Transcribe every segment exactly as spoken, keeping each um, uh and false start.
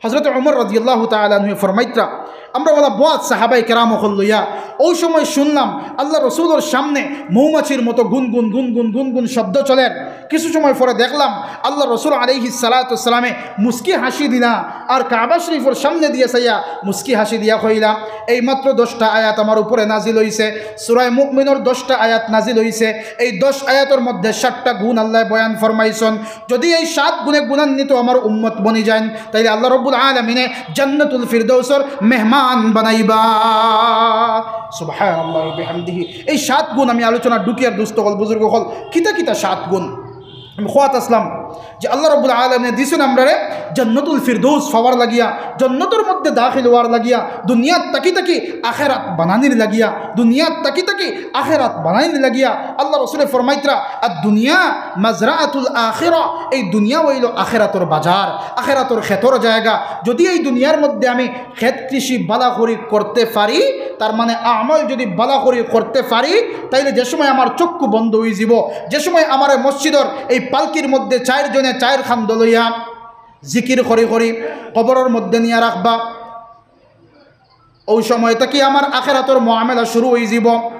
হযরত ওমর রাদিয়াল্লাহু তাআলা আনহু ফরমাইতরা, আমরা ওলা বউত সাহাবায়ে কেরাম অকল লইয়া অউ সময় শুনলাম আল্লার রসুলর সামনে মৌমাছির মতো গুনগুন গুনগুন গুনগুন শব্দ চলের। কিছু সময় পরে দেখলাম আল্লার রসুল আলাইহিস সালাতু ওয়াস সালামে মুস্কি হাসি দিলা, আর কাবা শরীফর সামনে দিয়া চাইয়া মুস্কি হাসি দিয়া কইলা, "এইমাত্র দশটা আয়াত আমার উপরে নাজিল অইছে, সূরা মুমিনর দশটা আয়াত নাজিল অইছে, এই দশ আয়াতর মধ্যে সাতটা গুণ আল্লায় বয়ান ফরমাইছন। যদি এই সাত গুণে গুণান্বিত আমার উম্মত বনি যাইন, তাইলে আল্লাহ রব্বুল আলামিনে জান্নাতুল ফিরদৌসর মেহমান বানাইবা।" সুবহানাল্লাহি বিহামদিহি। এই সাত গুণ আমি আলোচনা ঢুকিয়ার দুস্ত অকল, বুজুর্গ অকল, কিতা কিতা সাত গুণ? আমি কওয়াত আছলাম যে আল্লাহ রব্বুল আলামিনে দিছন আমরারে জান্নাতুল ফিরদৌস পাওয়ার লাগিয়া, জান্নাতর মধ্যে দাখিল অওয়ার লাগিয়া, দুনিয়াত থাকি থাকি আখেরাত বানানির লাগিয়া, দুনিয়াত থাকি থাকি আখেরাত বানানির লাগিয়া। আল্লার রসুলে ফরমাইতরা, "আদ দুনিয়া মাজরাতুল আখিরা", এই দুনিয়া অইলো আখেরাতর বাজার, আখেরাতর খেতর জায়গা। যদি এই দুনিয়ার মধ্যে আমি খেত কৃষি বালা করি করতে পারি, তার মানে আমল যদি বালা করি করতে পারি, তাইলে যে সময় আমার চক্ষু বন্ধ অইযিবো, যে সময় আমারে মসজিদর এই পালকির মধ্যে চাইর জনে চাইর খান্দ লইয়া জিকির করি করি কবরর মধ্যে নিয়া রাখবা, অউ সময় থাকি আমার আখেরাতর মামলা শুরু অইযিবো।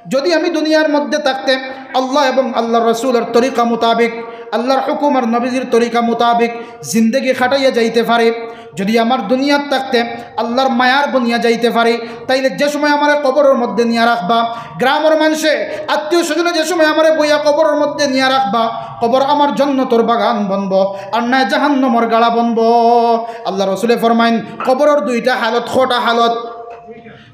যদি আমি দুনিয়ার মধ্যে থাকতে আল্লাহ এবং আল্লার রসুলর তরিকা মোতাবিক, আল্লার হুকুম আর নবীজির তরিকা মোতাবিক জিন্দেগি কাটাইয়া যাইতে পারি, যদি আমার দুনিয়াত থাকতে আল্লার মায়ার বনিয়া যাইতে পারি, তাইলে যে সময় আমারে কবরর মধ্যে নিয়া রাখবা, গ্রামর মানষে, আত্মীয় স্বজনে যে সময় আমারে বইয়া কবরর মধ্যে নিয়া রাখবা, কবর আমার জন্নতর বাগান বনবো, আর নায় জাহান্নামর গাড়া বনবো। আল্লার রসুলে ফরমাইন, কবরর দুইটা হালত, কয়টা হালত?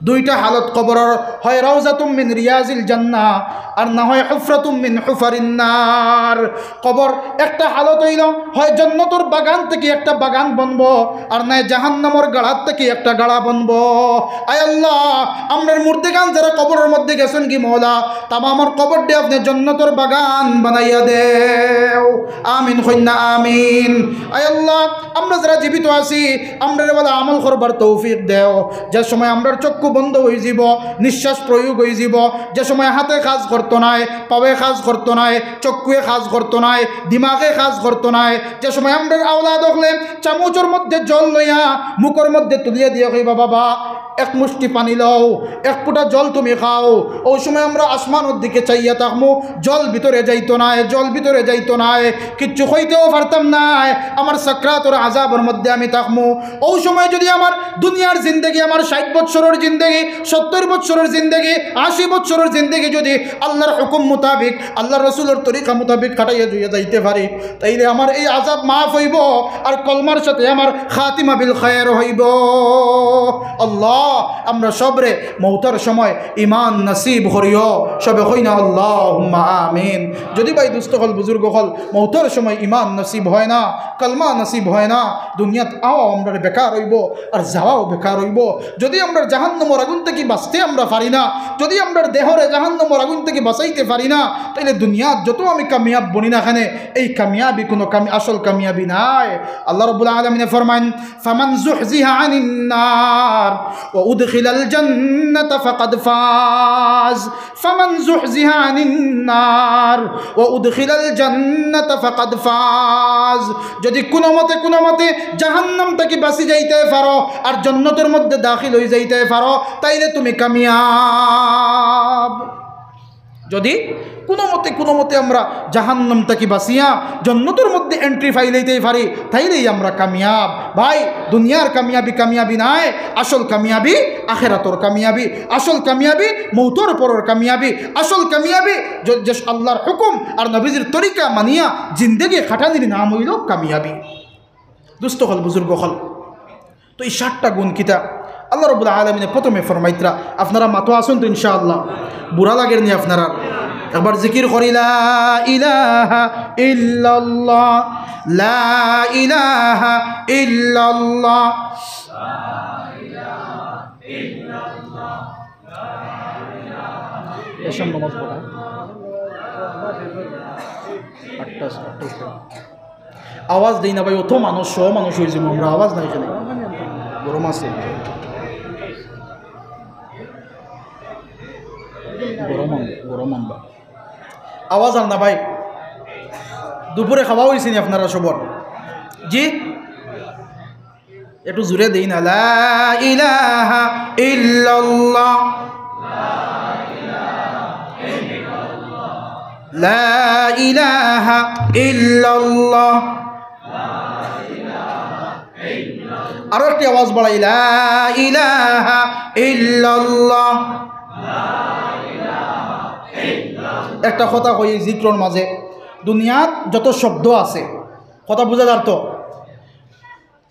দুইটা হালত কবরর, হয় রাউজাতুম মিন রিয়াজিল জান্নাহ, আর না হয় হুফরাতুম মিন হুফারিন নার। কবর একটা হালত অইলো, হয় জন্নতর বাগান থাকি একটা বাগান বনবো, আর নায় জাহান্নামর গাড়াত থাকি একটা গাড়া বনবো। আয় আল্লাহ, আমরার মুর্দেগান যারা কবরর মধ্যে গেছইন গি মওলা, তামামর কবররে আপনে জন্নতর বাগান বানাইয়া দেও। আমিন কইন না, আমিন। আয় আল্লাহ, আমরা যারা জীবিত আছি, আমরারে বালা আমল করবার তৌফিক দেও। যে সময় আমরার চক্ষু বন্ধ অইযিবো, নিঃশ্বাস প্রয়োগ অইযিবো, যে সময় হাতে কাজ করতো নায়, পাওয়ে কাজ করতো নায়, চক্ষুয়ে কাজ করতো নায়, দিমাগে কাজ করতো নায়, যে সময় আমরার আওলাদ অকলে চামুচর মধ্যে জল লইয়া মুখর মধ্যে তুলিয়া দিয়া কইবা, "বাবা, এক মুষ্টি পানি লও, এক ফুটা জল তুমি খাও।" অউ সময় আমরা আসমানর দিকে চাইয়া থাকমু, জল ভিতরে যাইতো নায়, জল ভিতরে যাইতো নায়, কিচ্ছু কইতেও পারতাম নায়, আমার সাকরাতর আযাবর মধ্যে আমি থাকমু। অউ সময় যদি আমার দুনিয়ার জিন্দেগি, আমার ষাইট বৎসরর জিন্দেগি, সত্তইর বৎসরর জিন্দেগি, আশি বৎসরর জিন্দেগি যদি আল্লার হুকুম মোতাবিক, আল্লার রসুলর তরিকা মোতাবিক কাটাইয়া জুইয়া যাইতে পারি, তাইলে আমার এই আযাব মাফ অইবো, আর কলমার সাথে আমার খাতিমা বিল খায়ের অইবো। আল্লাহ, আমরা সবরে মউতর সময় ইমান নসিব করিও, সবে কইন না আল্লাহুম্মা আমিন। যদি ভাই দুস্ত অকল, বুজুর্গ অকল, মউতর সময় ইমান নসিব হয় না, কলমা নসিব হয় না, দুনিয়াত আওয়াও আমরার বেকার অইবো, আর যাওয়াও বেকার অইবো। যদি আমরার জাহান্নামর আগুন থাকি বাঁচতে আমরা পারি না, যদি আমরার দেহরে জাহান্নামর আগুন থাকি বাঁচাইতে পারি না, তাইলে দুনিয়াত যত আমি কামিয়াব বনি না কেনে, এই কামিয়াবি কুনু কামি-, আসল কামিয়াবি নায়। আল্লাহ রাব্বুল আলামিনে ফরমাইন, "ফামান যুহযিহা আনিন নার ওয়া উদখিলাল জান্নাতা ফাকাদ ফাজ।" ফামান যুহযিহা আনিন নার ওয়া উদখিলাল জান্নাতা ফাকাদ ফাজ। যদি কুনুমতে, কুনুমতে জাহান্নাম থাকি বাঁচি যাইতায় পারো আর জন্নতর মধ্যে দাখিল অই যাইতায় পারো, তাইলে তুমি কামিয়াব। যদি কুনুমতে, কুনুমতে আমরা জাহান্নাম থাকি বাঁচিয়া জন্নতর মধ্যে entry পাইলাইতায় পারি, তাইলেই আমরা কামিয়াব। ভাই, দুনিয়ার কামিয়াবি কামিয়াবি নায়, আসল কামিয়াবি আখেরাতর কামিয়াবি, আসল কামিয়াবি মউতর পরর কামিয়াবি, আসল কামিয়াবি য-, যে আল্লাহর হুকুম আর নবীজির তরিকা মানিয়া জিন্দেগি খাটানির নাম অইলো কামিয়াবি। দুস্ত অকল, বুজুর্গ অকল, তো এই সাতটা গুণ কিতা? আল্লাহ রাব্বুল আলামিনে প্রথমে ফরমাইতরা, আপনারা মাতো আছইন তো ইনশাআল্লাহ? বুড়া লাগের নি আপনারা? একবার জিকির করি, লা ইলাহা ইল্লাল্লাহ, লা ইলাহা ইল্লাল্লাহ। এশার নামাজ পড়া। আটটা, আটটা। আওয়াজ দেই না ভাই, অত মানুষ, শ মানুষ অইছে, আমরা আওয়াজ নাই কেনে? গরম আছে। গরম আন-, গরম আনবা। আওয়াজ আর না ভাই। দুপুরে খাওয়া অইছে নি আপনারা সবর? জি? একটু জোরে দেই না। লা ইলাহা ইল্লাল্লাহ। লা ইলাহা ইল্লাল্লাহ। আরো একটি আওয়াজ বাড়াই, লা ইলাহা ইল্লাল্লাহ। একটা কথা কই, এই জিক্রর মাঝে দুনিয়াত যত শব্দ আছে, কথা বুঝা যার তো?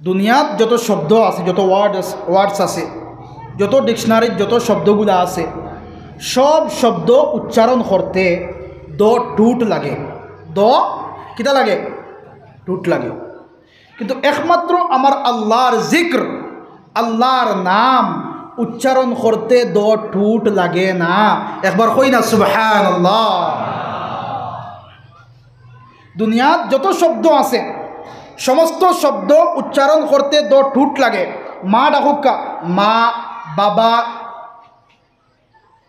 দুনিয়াত যত শব্দ আছে, যত ওয়ার্ড, ওয়ার্ডস আছে, যত ডিকশনারির যত শব্দগুলা আছে, সব শব্দ উচ্চারণ করতে দ টুট লাগে। দ কিতা লাগে? টুট লাগে। কিন্তু একমাত্র আমার আল্লাহর জিক্র, আল্লাহর নাম উচ্চারণ করতে দ টুট লাগে না। একবার কই না সুবহানাল্লাহ। দুনিয়াত যত শব্দ আছে, সমস্ত শব্দ উচ্চারণ করতে দ টুট লাগে। মা ডাকুক্কা, মা, বাবা,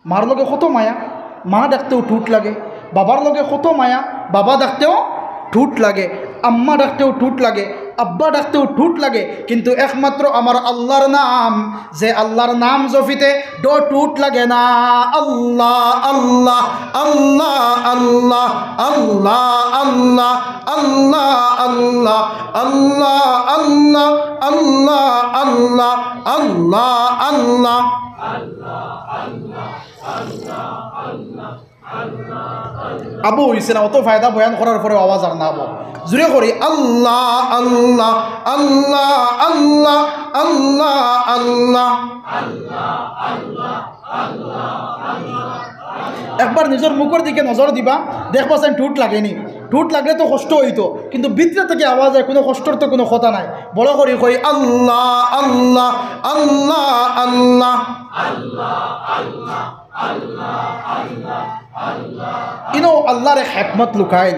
মার লগে কত মায়া, মা ডাকতেও টুট লাগে। বাবার লগে কত মায়া, বাবা ডাকতেও টুট লাগে। আম্মা ডাকতেও টুট লাগে, আব্বা ডাকতেও টুট লাগে। কিন্তু একমাত্র আমার আল্লাহর নাম, যে আল্লাহর নাম জফিতে দ টুট লাগে না। আল্লাহ, আল্লাহ, আল্লাহ, আল্লাহ, আল্লাহ, আল্লাহ, আল্লাহ, আল্লাহ, আল্লাহ, আল্লাহ, আল্লাহ, আল্লাহ, আল্লাহ, আল্লাহ। আবু হইছে না, অত ফায়দা বয়ান করার পরে আওয়াজ আর না আবু। জুরে করি, আল্লাহ, আল্লাহ, আল্লাহ, আল্লাহ, আল্লাহ, আল্লাহ। একবার নিজর মুখর দিকে নজর দিবা, দেখবা যেন টুট লাগেনি। টুট লাগলে তো কষ্ট হইতো, কিন্তু ভিতরে থেকে আওয়াজ হয়, কোনো কষ্টর তো কোনো কথা নাই। বড় করি কই, আল্লাহ, আল্লাহ, আল্লাহ, আল্লাহ। ইনো আল্লাহর এক হেকমত লুকাইল।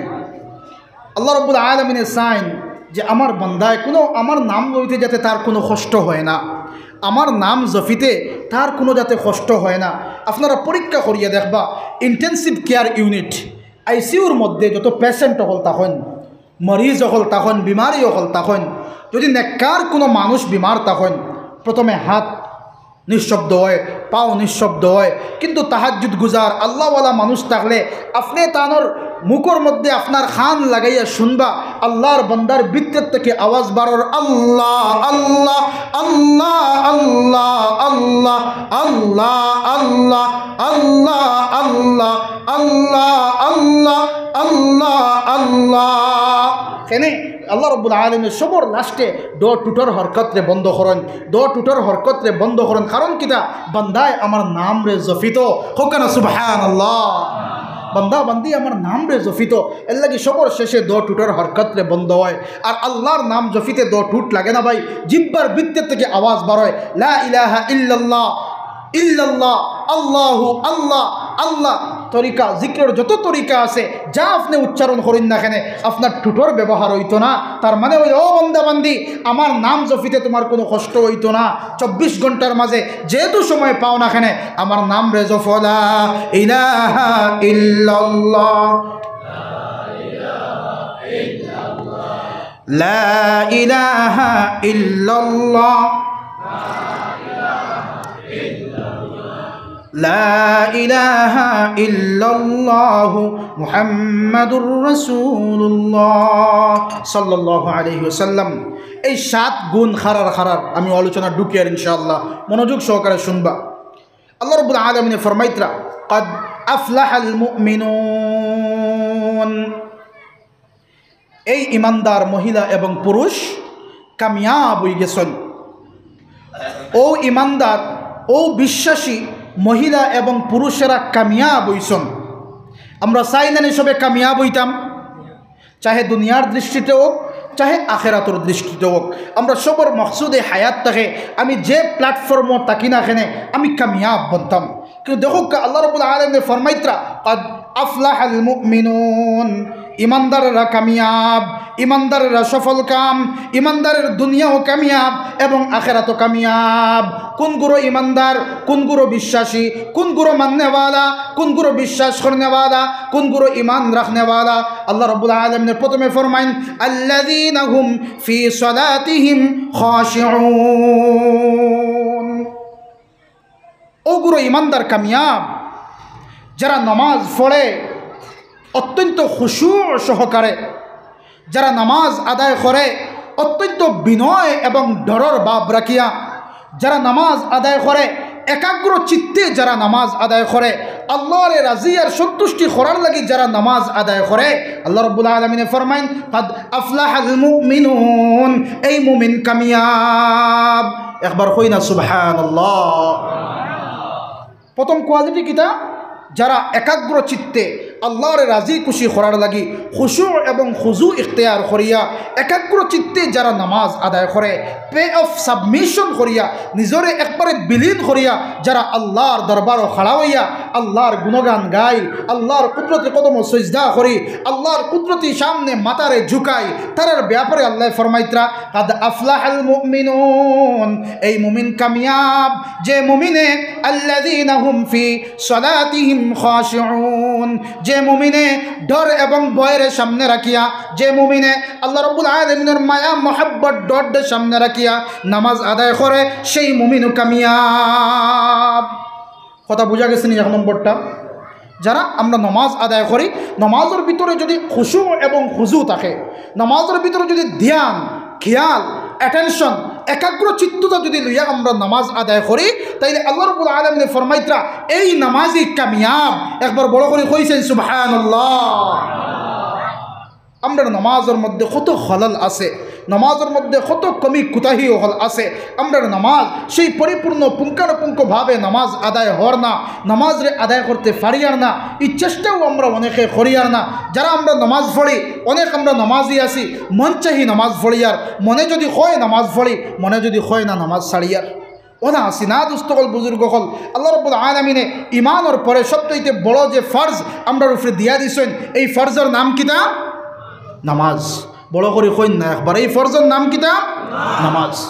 আল্লাহ রব্বুল আলামিনে চাইন যে আমার বান্দায় কোনো আমার নাম লইতে যাতে তার কোনো কষ্ট হয় না, আমার নাম জফিতে তার কোনো যাতে কষ্ট হয় না। আপনারা পরীক্ষা করিয়া দেখবা, ইনটেনসিভ কেয়ার ইউনিট, আইসিইউর মধ্যে যত পেশেন্ট অকল থাকইন, মরিজ অকল থাকইন, বিমারি অকল থাকইন, যদি নেককার কোনো মানুষ বিমার থাকইন, প্রথমে হাত নিঃশব্দ হয়, পাও নিঃশব্দ হয়, কিন্তু তাহাজ্জুদ গুজার আল্লাহওয়ালা মানুষ থাকলে আপনে তানর মুখর মধ্যে আপনার কান লাগাইয়া শুনবা, আল্লাহর বান্দার ভিতর থেকে আওয়াজ বারর, আল্লাহ, আল্লাহ, আল্লাহ, আল্লাহ, আল্লাহ, আল্লাহ, আল্লাহ, আল্লাহ, আল্লাহ, আল্লাহ, আল্লাহ, আল্লাহ, আল্লাহ। কেনে? আল্লাহ রব্বুল আলামিনে সবর লাস্টে দ টুটর হরকতরে বন্ধ করইন, দ টুটর হরকতরে বন্ধ করইন। কারণ কিতা? বান্দায় আমার নামরে জফিত, কউক্কা না সুবহানাল্লাহ। বান্দা বান্দি আমার নামরে জফিত, এর লাগি সবর শেষে দ টুটর হরকতরে বন্ধ হয়। আর আল্লাহর নাম জফিতে দ টুট লাগে না ভাই, জিব্বার ভিতর থেকে আওয়াজ বার হয়, লা ইলাহা ইল্লাল্লাহ, ইল্লাল্লাহ, আল্লাহু, আল্লাহ, আল্লাহ। তরিকা, জিক্রর যত তরিকা আছে, যা আপনে উচ্চারণ করইন না কেনে, আপনার টুটর ব্যবহার হইতো না। তার মানে হইল, ও বান্দা বান্দি, আমার নাম জফিতে তোমার কোনো কষ্ট হইতো না। চব্বিশ ঘন্টার মাঝে যেহেতু সময় পাও না কেনে, আমার নামরে জফো, লা ইলাহা ইল্লাল্লাহ। লা ইলাহা ইল্লাল্লাহ। লা ইলাহা ইল্লাল্লাহু মুহাম্মাদুর রাসূলুল্লাহ সাল্লাল্লাহু আলাইহি ওয়াসাল্লাম। এই সাত গুণ খারার খারার আমি আলোচনা ঢুকিয়ার ইনশাআল্লাহ, মনোযোগ সহকারে শুনবা। আল্লাহ রাব্বুল আলামিনে ফরমাইতরা, "ক্বাদ আফলাহাল মুমিনুন।" এই ইমানদার মহিলা এবং পুরুষ কামিয়াব হই গেছইন। ও ইমানদার, ও বিশ্বাসী মহিলা এবং পুরুষেরা কামিয়াব হইছইন। আমরা চাই না নি সবে কামিয়াব হইতাম, চাহে দুনিয়ার দৃষ্টিতে হোক, চাহে আখেরাতর দৃষ্টিতে হোক। আমরা সবর মকসুদে হায়াত থাকে, আমি যে প্ল্যাটফর্মও থাকি না কেনে, আমি কামিয়াব বনতাম। কিন্তু দেখউক্কা, আল্লাহ রাব্বুল আলামিনে ফরমাইতরা, "ক্বাদ আফলাহাল মুমিনুন।" ইমানদাররা কামিয়াব, ইমানদাররা সফল কাম, ইমানদারের দুনিয়াও কামিয়াব এবং আখেরাতও কামিয়াব। কোনগুলো ইমানদার, কোনগুলো বিশ্বাসী, কোনগুলো মাননেওয়ালা, কোনগুলো বিশ্বাস করনেওয়ালা, কোনগুলো ইমান রাখনেওয়ালা? আল্লাহ রাব্বুল আলামিন প্রথমে ফরমাইন, "আল্লাযীনা হুম ফি সালাতিহিম খাশিউন।" ওগুলো ইমানদার কামিয়াব, যারা নামাজ পড়ে অত্যন্ত খুশু সহকারে, যারা নামাজ আদায় করে অত্যন্ত বিনয় এবং ডরর ভাব রাখিয়া, যারা নামাজ আদায় করে একাগ্র চিত্তে, যারা নামাজ আদায় করে আল্লাহরে রাজি আর সন্তুষ্টি করার লাগি যারা নামাজ আদায় করে, আল্লাহ রাব্বুল আলামিনে ফরমাইন, "কাদ আফলাহাল মুমিনুন", এই মুমিন কামিয়াব। একবার কই না সুবহানাল্লাহ। প্রথম কোয়ালিটি কিতা? যারা একাগ্র চিত্তে আল্লাহরে রাজি খুশি করার লাগি খুশু এবং খুজু ইখতিয়ার করিয়া একাগ্র চিত্তে যারা নামাজ আদায় করে, পে অফ সাবমিশন করিয়া, নিজরে একবারে বিলীন করিয়া যারা আল্লাহর দরবারো খাড়া অইয়া আল্লাহর গুণগান গাই, আল্লাহর কুদরতি কদমো সজদা করি, আল্লাহর কুদরতি সামনে মাথারে ঝুকাই, তারার ব্যাপারে আল্লাহ ফরমাইতরা, "কাদ আফলাহাল মুমিনুন", এই মুমিন কামিয়াব, যে মুমিনে আল্লাযীনা হুম ফি সালাতিহিম খাশিউন, যে মুমিনে ডর এবং ভয়রে সামনে রাখিয়া, যে মুমিনে আল্লাহ রাব্বুল আলামিনের মায়া, মহব্বত, ডররে সামনে রাখিয়া নামাজ আদায় করে, সেই মুমিনও কামিয়াব। কথা বুঝা গেছে নি এক নম্বরটা? যারা আমরা নামাজ আদায় করি, নামাজর ভিতরে যদি খুশু এবং খুজু থাকে, নামাজর ভিতরে যদি ধ্যান, খেয়াল, অ্যাটেনশন, একাগ্র চিত্ততা যদি লইয়া আমরা নামাজ আদায় করি, তাইলে আল্লাহ রাব্বুল আলামিনে ফরমাইতরা, "এই নামাজি কামিয়াব।" একবার বড় করি কইছেন সুবহানাল্লাহ। আমরার নামাজর মধ্যে কত খলল আছে, নামাজর মধ্যে কত কমি কুতাহি অকল আছে। আমরার নামাজ সেই পরিপূর্ণ পুঙ্খানুপুঙ্খভাবে নামাজ আদায় হর না, নামাজরে আদায় করতে পারিয়ার না, এই চেষ্টাও আমরা অনেকে করিয়ার না। যারা আমরা নামাজ পড়ি, অনেক আমরা নামাজি আছি, মন চাহি নামাজ পড়িয়ার, মনে যদি কয় নামাজ পড়ি, মনে যদি কয় না নামাজ ছাড়িয়ার। ওলা আছি না দোস্ত অকল, বুজুর্গ অকল, আল্লাহ রাব্বুল আলামিনে ইমানর পরে সবচাইতে বড় যে ফরজ আমরার উপরে দিয়া দিছইন, এই ফরজর নাম কিতা? নামাজ। বড় করি কইন না একবার, এই ফরজর নাম কিতা? নামাজ।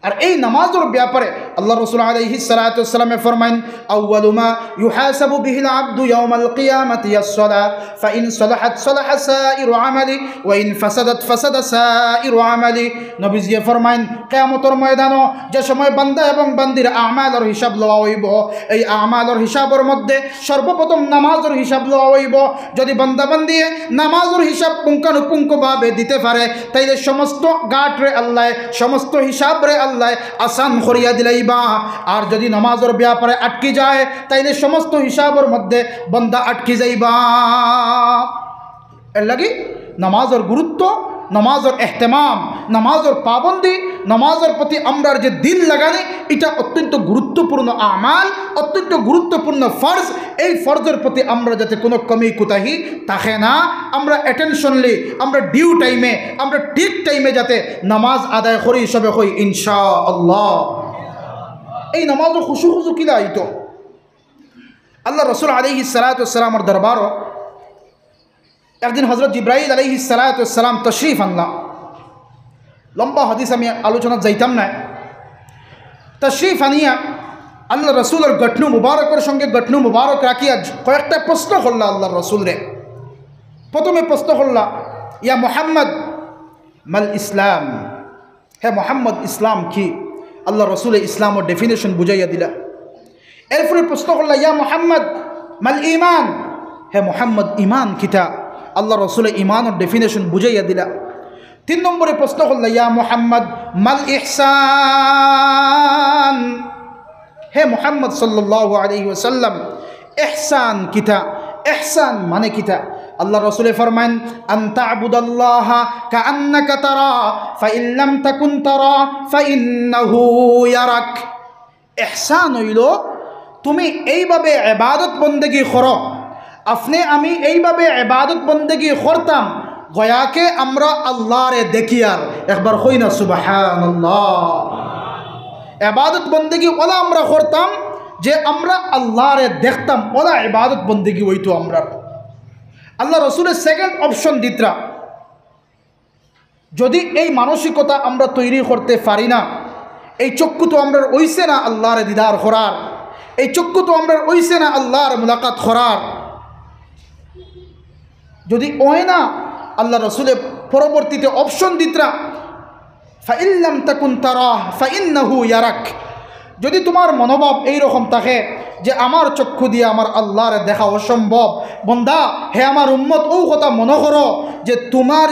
আর এই নামাজর ব্যাপারে আল্লাহ রাসূল আলাইহিস সালাতু ওয়াস সালামে ফরমাইন, "আউয়ালু মা ইউহাসাবু বিহিল আবদু ইয়াউমাল কিয়ামাতি আস-সালাহ, ফাইন সালাহাত সালাহা সাইরু আমালি, ওয়া ইন ফাসাদাত ফাসাদা সাইরু আমালি।" নবীজিয়ে ফরমাইন, কিয়ামতর ময়দানো যে সময় বান্দা এবং বান্দির আমালর হিসাব লওয়া অইবো, এই আমালর হিসাবর মধ্যে সর্বপ্রথম নামাজর হিসাব লওয়া অইবো। যদি বান্দা বান্দিয়ে নামাজর হিসাব পুঙ্খানুপুঙ্খভাবে দিতে পারে, তাইলে সমস্ত ঘাটরে আল্লায়, সমস্ত হিসাবরে আল্লায় আসান করিয়া দিলাইবা। আর যদি নামাজর ব্যাপারে আটকি যায়, তাইলে সমস্ত হিসাবর মধ্যে বান্দা আটকি যাইবা। এর লাগি নামাজর গুরুত্ব, নামাজর এহতেমাম, নামাজর পাবন্দি, নামাজর প্রতি আমরার যে দিল লাগানি, ইটা অত্যন্ত গুরুত্বপূর্ণ আমাল, অত্যন্ত গুরুত্বপূর্ণ ফরজ। এই ফরজর প্রতি আমরা যাতে কোনো কমি কুতাহি থাকে না, আমরা অ্যাটেনশনলি, আমরা ডিউ টাইমে, আমরা ঠিক টাইমে যাতে নামাজ আদায় করি, সবে কই ইনশাআল্লাহ। এই নামাজও খুশু খুশু কিলা আইতো? আল্লাহ রসুল আলাইহিস সালাতু ওয়াস সালামর দরবারও একদিন হযরত জিব্রাইল আলাইহিস সালাতু ওয়াস সালাম তশরিফ আনলা। লম্বা হাদিস, আমি আলোচনা যাইতাম না। তশরিফ আনিয়া আল্লাহ রসুলর গঠনু মুবারকর সঙ্গে গঠনু মুবারক রাখিয়া কয়েকটা প্রশ্ন করলা আল্লাহ রসুলরে। প্রথমে প্রশ্ন করলা, "ইয়া মুহাম্মদ, মাল ইসলাম?" হে মোহাম্মদ, ইসলাম কি? আল্লাহ রসুলে ইসলামর ডেফিনেশন বুঝাইয়া দিলা। এরপরে প্রশ্ন করলা, "ইয়া মোহাম্মদ, মাল ঈমান?" হে মোহাম্মদ, ঈমান কিতা? আল্লাহ রসুলে ঈমানর ডেফিনেশন বুঝাইয়া দিলা। তিন নম্বরে প্রশ্ন করলা, "ইয়া মোহাম্মদ, মাল ইহসান?" হে মোহাম্মদ সাল্লাল্লাহু আলাইহি ওয়াসাল্লাম, ইহসান কিতা? ইহসান মানে কিতা? আল্লাহ রসুলে ফরমাইন, "আন তা'বুদাল্লাহা কাআন্নাকা তারা, ফাইন লাম তাকুন তারা, ফাইন্নাহু ইয়ারাক।" ইহসান অইলো, তুমি এইভাবে ইবাদত বন্দেগি করো, আপনে আমি এইভাবে ইবাদত বন্দেগি করতাম, গয়াকে আমরা আল্লাহরে দেখিয়ার। একবার কই না সুবহানাল্লাহ। ইবাদত বন্দেগি ওলা আমরা করতাম যে আমরা আল্লাহরে দেখতাম, ওলা ইবাদত বন্দেগি অইতো আমরার। আল্লাহ রসুলে সেকেন্ড অপশন দিতরা। যদি এই মানসিকতা আমরা তৈরি করতে পারি না, এই চক্ষু তো আমরার অইছে না আল্লাহরে দিদার করার, এই চক্ষু তো আমরার অইছে না আল্লাহর মুলাকাত করার। যদি অয় না, আল্লাহ রসুলে পরবর্তীতে অপশন দিতরা, "ফাইল্লাম তাকুন তারাহ ফাইন্নাহু ইয়ারাক।" যদি তোমার মনোভাব এই রকম থাকে যে আমার চক্ষু দিয়া আমার আল্লাহরে দেখা অসম্ভব, বন্দা, হে আমার উম্মত, অউ কথা মনো করো যে তোমার,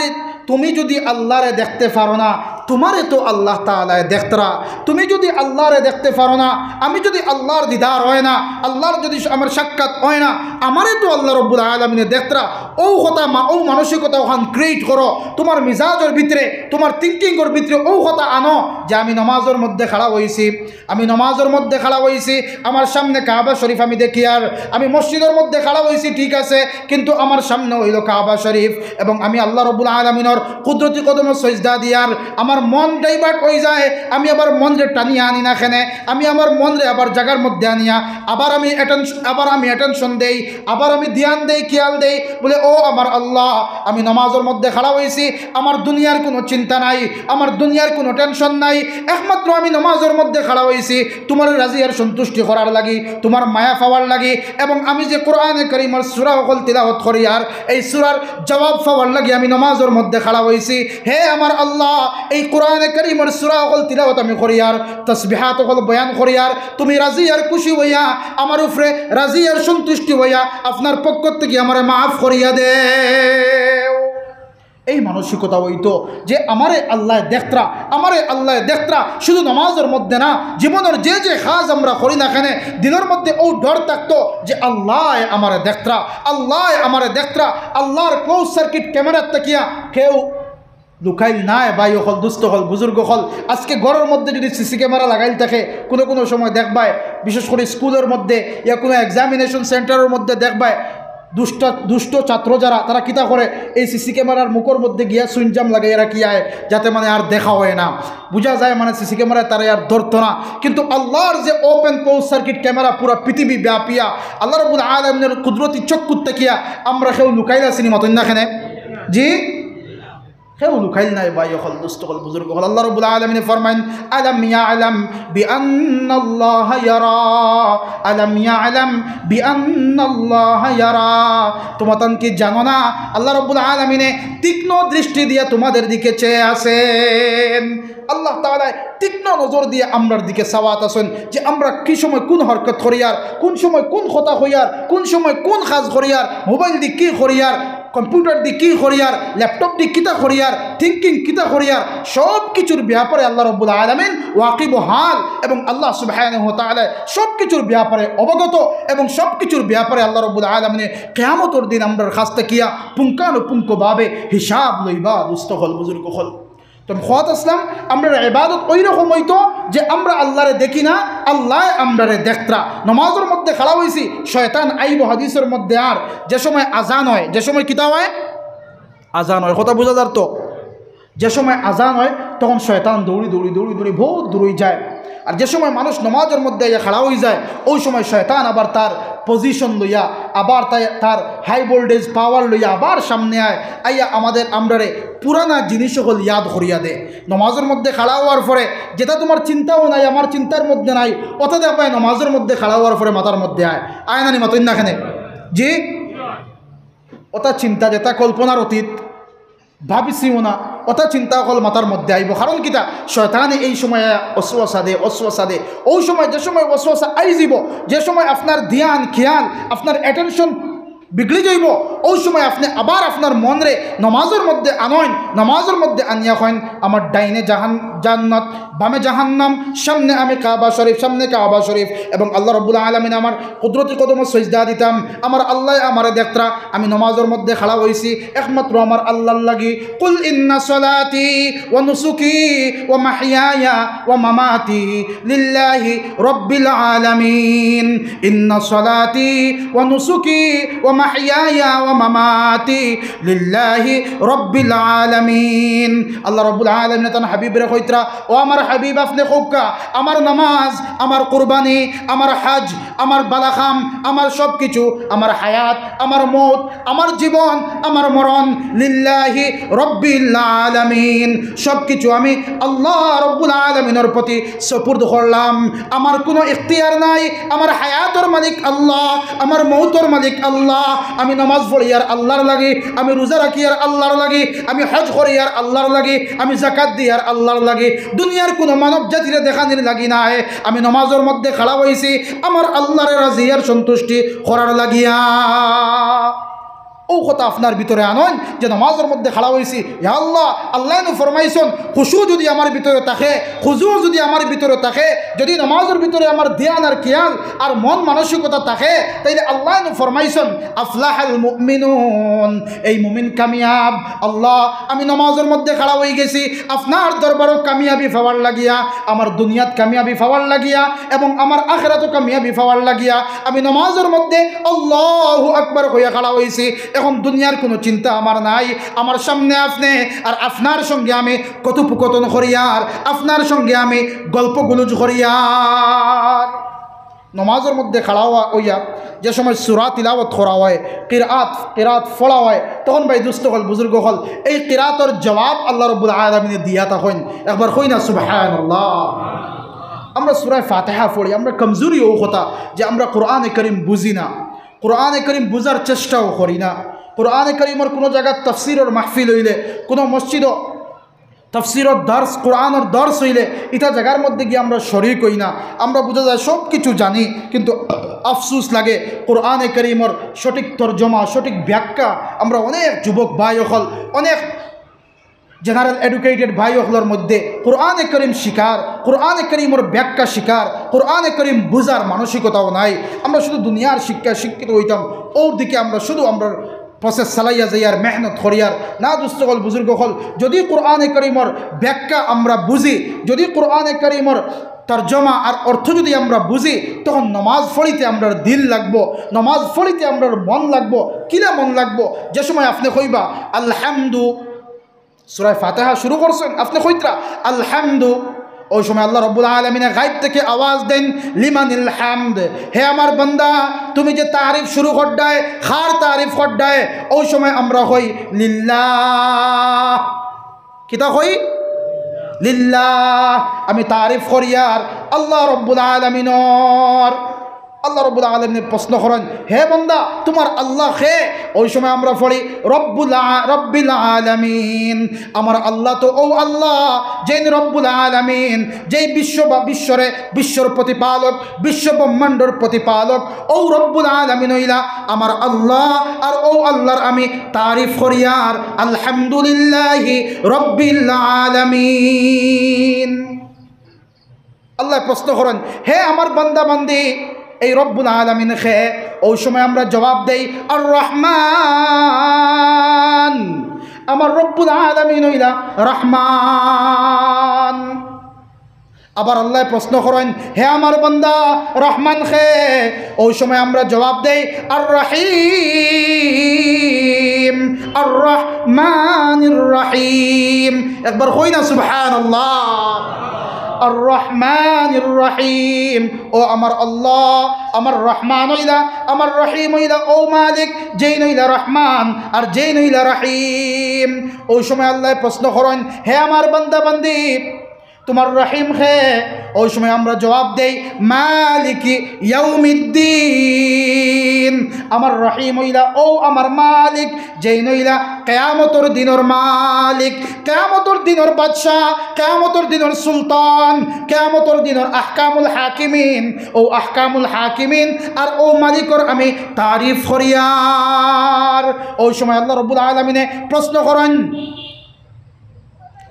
তুমি যদি আল্লাহরে দেখতে পারো না, তোমারে তো আল্লাহ তাআলায় দেখতরা। তুমি যদি আল্লাহরে দেখতে পারো না, আমি যদি আল্লাহর দিদার অয় না, আল্লাহর যদি আমার সাক্ষাৎ অয় না, আমারে তো আল্লাহ রব্বুল আলামিনে দেখতরা। অউ কথা মা-, অউ মানসিকতা অখান ক্রিয়েট করো তোমার মিজাজর ভিতরে, তোমার থিংকিংর ভিতরে অউ কথা আনো যে আমি নমাজর মধ্যে খাড়া অইছি, আমি নমাজর মধ্যে খাড়া অইছি, আমার সামনে কাবা শরীফ আমি দেখিয়ার, আমি মসজিদর মধ্যে খাড়া অইছি, ঠিক আছে, কিন্তু আমার সামনে অইলো কাবা শরীফ এবং আমি আল্লাহ রব্বুল আলামিনর কুদরতি কদমো সইজদা দিয়ার, আমার মন ডাইভার্ট অই যায়, আমি আবার মনরে টানিয়া আনি না কেনে, আমি আমার মনরে আবার জাগার মধ্যে আনিয়া আবার আমি অ্যাটেনশন, আবার আমি অ্যাটেনশন দেই, আবার আমি ধ্যান দেই, খেয়াল দেই, বলে, "ও আমার আল্লাহ, আমি নমাজর মধ্যে খাড়া অইছি, আমার দুনিয়ার কুনু চিন্তা নাই, আমার দুনিয়ার কুনু টেনশন নাই, একমাত্র আমি নমাজর মধ্যে খাড়া অইছি তোমার রাজি আর সন্তুষ্টি করার লাগি, তোমার মায়া পাওয়ার লাগি।" এবং আমি যে কোরআনে করিমর সূরা অকল তিলাওয়াত করিয়ার, এই সূরার জবাব পাওয়ার লাগি আমি নমাজর মধ্যে খাড়া অইছি। হে আমার আল্লাহ, এই কোরআনে করিমর সূরা অকল তিলাওয়াত আমি করিয়ার, তসবিহাত অকল বয়ান করিয়ার, তুমি রাজি আর খুশি অইয়া, আমার উপরে রাজি আর সন্তুষ্টি অইয়া আপনার পক্ষ থাকি আমারে মাফ করিয়া দেও। এই মানসিকতা অইতো যে আমারে আল্লায় দেখতরা, আমারে আল্লায় দেখতরা, শুধু নমাজর মধ্যে না, জীবনর যে যে কাজ আমরা করি না কেনে, দিলর মধ্যে অউ ডর থাকতো যে আল্লায় আমারে দেখতরা, আল্লায় আমারে দেখতরা। আল্লাহর ক্লোজ সার্কিট ক্যামেরার থাকিয়া কেউ লুকাইল নায়, ভাই অকল, দুস্ত অকল, বুজুর্গ অকল। আজকে ঘরর মধ্যে যদি সিসি ক্যামেরা লাগাইল থাকে, কুনু কুনু সময় দেখবায়, বিশেষ করি স্কুলর মধ্যে ইয়া কুনু এক্সামিনেশন সেন্টারর মধ্যে দেখবায়, দুষ্ট, দুষ্ট ছাত্র যারা, তারা কিতা করে, এই সিসি ক্যামেরার মুখর মধ্যে গিয়া সুইংগাম লাগাইয়া রাখিয়া আয়, যাতে মানে আর দেখা অয় না, বুঝা যায় মানে সিসি ক্যামেরায় তারারে আর ধরতো না। কিন্তু আল্লাহর যে ওপেন ক্লোজ সার্কিট ক্যামেরা পুরা পৃথিবী ব্যাপিয়া, আল্লাহ রব্বুল আলামিনর কুদরতি চক্ষুত থাকিয়া আমরা কেউ লুকাইল আছি নি মাতইন না কেনে? জি, কেউ লুকাইল নায়, ভাই অকল, দুস্ত অকল, বুজুর্গ অকল। আল্লাহ রব্বুল আলামিনে ফরমাইন, "আলাম ইয়ালাম বিআন্নাল্লাহা ইয়ারা, আলাম ইয়ালাম বিআন্নাল্লাহা ইয়ারা।" তোমরা তান কি জানো না, আল্লাহ রব্বুল আলামিনে তীক্ষ্ণ দৃষ্টি দিয়া তোমাদের দিকে চেয়ে আছেন। আল্লাহ তাআলা তীক্ষ্ণ নজর দিয়া আমরার দিকে চাওয়াত আছেন যে আমরা কি সময় কুন হরকত করিয়ার, কুন সময় কুন কথা কইয়ার, কুন সময় কুন কাজ করিয়ার, মোবাইল দি কি করিয়ার, কম্পিউটার দি কি করিয়ার, ল্যাপটপ দি কিতা করিয়ার, থিংকিং কিতা করিয়ার, সব কিছুর ব্যাপারে আল্লাহ রব্বুল আলামিন ওয়াকিবহাল এবং আল্লাহ সুবহানাহু ওয়া তাআলা সব কিছুর ব্যাপারে অবগত এবং সব কিছুর ব্যাপারে আল্লাহ রব্বুল আলামিনে কিয়ামতর দিন আমরার কাছ থাকিয়া পুঙ্খানুপুঙ্খভাবে হিসাব লইবা, দুস্ত অকল, বুজুর্গ অকল। তো আমি কওয়াত আছলাম, আমরার ইবাদত ওই রকম অইতো যে আমরা আল্লাহরে দেখি না, আল্লায় আমরারে দেখতরা। নমাজর মধ্যে খাড়া অইছি, শয়তান আইবো হাদিসর মধ্যে। আর যে সময় আজান অয়, যে সময় কিতা অয়? আজান অয়, কথা বুঝা যার তো? যে সময় আজান অয়, তখন শয়তান দৌড়ি, দৌড়ি, দৌড়ি, দৌড়ি বউত দূরই যায়। আর যে সময় মানুষ নমাজর মধ্যে আইয়া খাড়া অই যায়, ওই সময় শয়তান আবার তার পজিশন লইয়া, আবার তাই, তার হাই ভোল্টেজ পাওয়ার লইয়া আবার সামনে আয়, আইয়া আমাদের, আমরারে পুরানা জিনিস অকল ইয়াদ করিয়া দেয়। নমাজর মধ্যে খাড়া অওয়ার পরে যেটা তোমার চিন্তাও নাই, আমার চিন্তার মধ্যে নাই, ওটা দেখবায় নমাজর মধ্যে খাড়া অওয়ার পরে মাথার মধ্যে আয়, আয় না নি মাতইন না কেনে? জি, ওটা চিন্তা যেটা কল্পনার অতীত, ভাবিছিও না, ওটা চিন্তা অকল মাথার মধ্যে আইবো। কারণ কিতা? শয়তানে এই সময় ওয়াসওয়াসা দে, ওয়াসওয়াসা দে। ওই সময়, যে সময় ওয়াসওয়াসা আই যাইবো, যে সময় আপনার ধ্যান, খেয়াল, আপনার অ্যাটেনশন বিগড়ি যাইবো, ওই সময় আপনে আবার আপনার মনরে নমাজর মধ্যে আনইন, নমাজর মধ্যে আনিয়া কইন, "আমার ডাইনে জাহান-, জান্নাত, বামে জাহান্নাম, সামনে আমি কাবা শরীফ, সামনে কাবা শরীফ, এবং আল্লাহ রব্বুল আলামিন আমার কুদরতি কদমো সইজদা দিতাম, আমার আল্লায় আমারে দেখতরা, আমি নমাজর মধ্যে খাড়া অইছি একমাত্র আমার আল্লাহর লাগি।" "কুল ইন্না সলাতি ওয়া নুসুকি ওয়া মাহইয়ায়া ওয়া মামাতি লিল্লাহি রাব্বিল আলামিন। ইন্না সলাতি ওয়া নুসুকি ওয়া মাহইয়ায়া ওয়া মামাতি লিল্লাহি রাব্বিল আলামিন। আল্লাহ রাব্বুল আলামিন তান হাবিবরে কইতরা, "ও আমার হাবিব, আপনে কউক্কা, আমার নামাজ, আমার কুরবানি, আমার হজ, আমার বালাখাম, আমার সব কিছু, আমার হায়াত, আমার মউত, আমার জীবন, আমার মরণ, লিল্লাহি রাব্বিল আলামিন, সব কিছু আমি আল্লাহ রাব্বুল আলামিনর প্রতি সুপুর্দ করলাম। আমার কুনু ইখতিয়ার নাই। আমার হায়াতর মালিক আল্লাহ, আমার মউতর মালিক আল্লাহ। আমি নামাজ পড়িয়ার আল্লাহর লাগি, আমি রোজা রাখিয়ার আল্লাহর লাগি, আমি হজ করিয়ার আল্লাহর লাগি, আমি যাকাত দিয়ার আল্লাহর লাগি, দুনিয়ার কুনু মানব জাতিরে দেখানির লাগি নায়। আমি নামাজর মধ্যে খাড়া অইছি আমার আল্লাহরে রাজি আর সন্তুষ্টি করার লাগিয়া।" অউ কথা আপনার ভিতরে আনইন যে নামাজর মধ্যে খাড়া অইছি, ইয়া আল্লাহ, আল্লায় নু ফরমাইছইন, খুশু যুদি আমার ভিতরে থাকে, খুজু যুদি আমার ভিতরে থাকে, যুদি নামাজর ভিতরে আমার ধ্যান আর খিয়াল আর মন মানসিকতা থাকে, তাইলে আল্লায় নু ফরমাইছইন, "আফলাহাল মুমিনুন", এই মুমিন কামিয়াব। আল্লাহ, আমি নামাজর মধ্যে খাড়া অইগেছি আপনার দরবারো কামিয়াবি পাওয়ার লাগিয়া, আমার দুনিয়াত কামিয়াবি পাওয়ার লাগিয়া এবং আমার আখিরাতো কামিয়াবি পাওয়ার লাগিয়া আমি নামাজর মধ্যে আল্লাহু আকবার কইয়া খাড়া অইছি। এখন দুনিয়ার কুনু চিন্তা আমার নাই। আমার সামনে আপনে, আর আপনার সঙ্গে আমি কথোপকথন করিয়ার, আপনার সঙ্গে আমি গল্প গুজব করিয়ার। নামাজর মধ্যে খাড়া অওয়া অইয়া যে সময় সূরা তিলাওয়াত করা অয়, কিরাত, কিরাত পড়া অয়, তখন ভাই দুস্ত অকল, বুজুর্গ অকল, এই কিরাতর জবাব আল্লাহ রাব্বুল আলামিনে দিয়া থাকইন। একবার কই না সুবহানাল্লাহ। আমরা সূরা ফাতিহা পড়ি, আমরা কমজুরি অউ কথা যে আমরা কোরআনে করিম বুজি না, কোরআনে করিম বুজার চেষ্টাও করি না। কোরআনে করিমর কুনু জাগাত তাফসিরর মাহফিল অইলে, কুনু মসজিদো তাফসিরর দর্স, কোরআনর দর্স অইলে ইতা জাগার মধ্যে গিয়া আমরা শরিক অই না। আমরা বুজা যায় সব কিছু জানি, কিন্তু আফসুস লাগে কোরআনে করিমর সঠিক তর্জমা, সঠিক ব্যাখ্যা। আমরা অনেক যুবক ভাই অকল, অনেক general educated ভাই অকলর মধ্যে কোরআনে করিম শিখার, কোরআনে করিমর ব্যাখ্যা শিখার, কোরআনে করিম বুজার মানসিকতাও নাই। আমরা শুধু দুনিয়ার শিক্ষায় শিক্ষিত অইতাম, অউর দিকে আমরা শুধু আমরার process চালাইয়া যাইয়ার, মেহনত করিয়ার। না দুস্ত অকল, বুজুর্গ অকল, যুদি কোরআনে করিমর ব্যাখ্যা আমরা বুজি, যুদি কোরআনে করিমর তর্জমা আর অর্থ যুদি আমরা বুজি, তখন নামাজ পড়িতে আমরার দিল লাগবো, নামাজ পড়িতে আমরার মন লাগবো। কিলা মন লাগবো? যে সময় আপনে কইবা, "আলহামদু", সূরা ফাতিহা শুরু করছইন, আপনে কইতরা, "আলহামদু", অউ সময় আল্লাহ রাব্বুল আলামিনে গায়েব থাকি আওয়াজ দেইন, "লিমানিল হামদ", হে আমার বান্দা, তুমি যে তারিফ শুরু কররায়, কার তারিফ কররায়? অউ সময় আমরা কই, "লিল্লাহ।" কিতা কই? "লিল্লাহ।" আমি তারিফ করিয়ার আল্লাহ রাব্বুল আলামিনর। আল্লাহ রাব্বুল আলামিনে প্রশ্ন করইন, "হে বান্দা, তুমার আল্লাহ কে?" অউ সময় আমরা পড়ি, "রব্বুল আ-, রব্বিল আলামিন।" আমার আল্লাহ তো অউ আল্লাহ, যেইন রব্বুল আলামিন, যেই বিশ্ব বা বিশ্বরে, বিশ্বর প্রতিপালক, বিশ্ব ব্রহ্মাণ্ডর প্রতিপালক, অউ রব্বুল আলামিন অইলা আমার আল্লাহ। আর অউ আল্লাহর আমি তারিফ করিয়ার, আলহামদুলিল্লাহি রব্বিল আলামিন। আল্লায় প্রশ্ন করইন, "হে আমার বান্দা বান্দি, এই রব্বুল আলামিন কে?" অউ সময় আমরা জবাব দেই, "আর রহমান।" আমার রব্বুল আলামিন অইলা রহমান। আবার আল্লায় প্রশ্ন করইন, "হে আমার বান্দা, রহমান কে?" অউ সময় আমরা জবাব দেই, "আর রহিম, আর রহমানির রহিম।" একবার কই না সুবহানাল্লাহ। আর রহমানির রহিম। অউ আমার আল্লাহ, আমার রহমান অইলা, আমার রহিম অইলা অউ মালিক, যেইন অইলা রহমান আর যেইন অইলা রহিম। অউ সময় আল্লায় প্রশ্ন করইন, "হে আমার বান্দা বান্দি, তুমার রহিম কে?" অউ সময় আমরা জবাব দেই, "মালিকি ইয়াউমিদ্দিন।" আমার রহিম অইলা অউ আমার মালিক, যেইন অইলা কিয়ামতর দিনর মালিক, কিয়ামতর দিনর বাদশা, কিয়ামতর দিনর সুলতান, কিয়ামতর দিনর আহকামুল হাকিমিন। অউ আহকামুল হাকিমিন আর অউ মালিকর আমি তারিফ করিয়ার। অউ সময় আল্লাহ রাব্বুল আলামিনে প্রশ্ন করইন,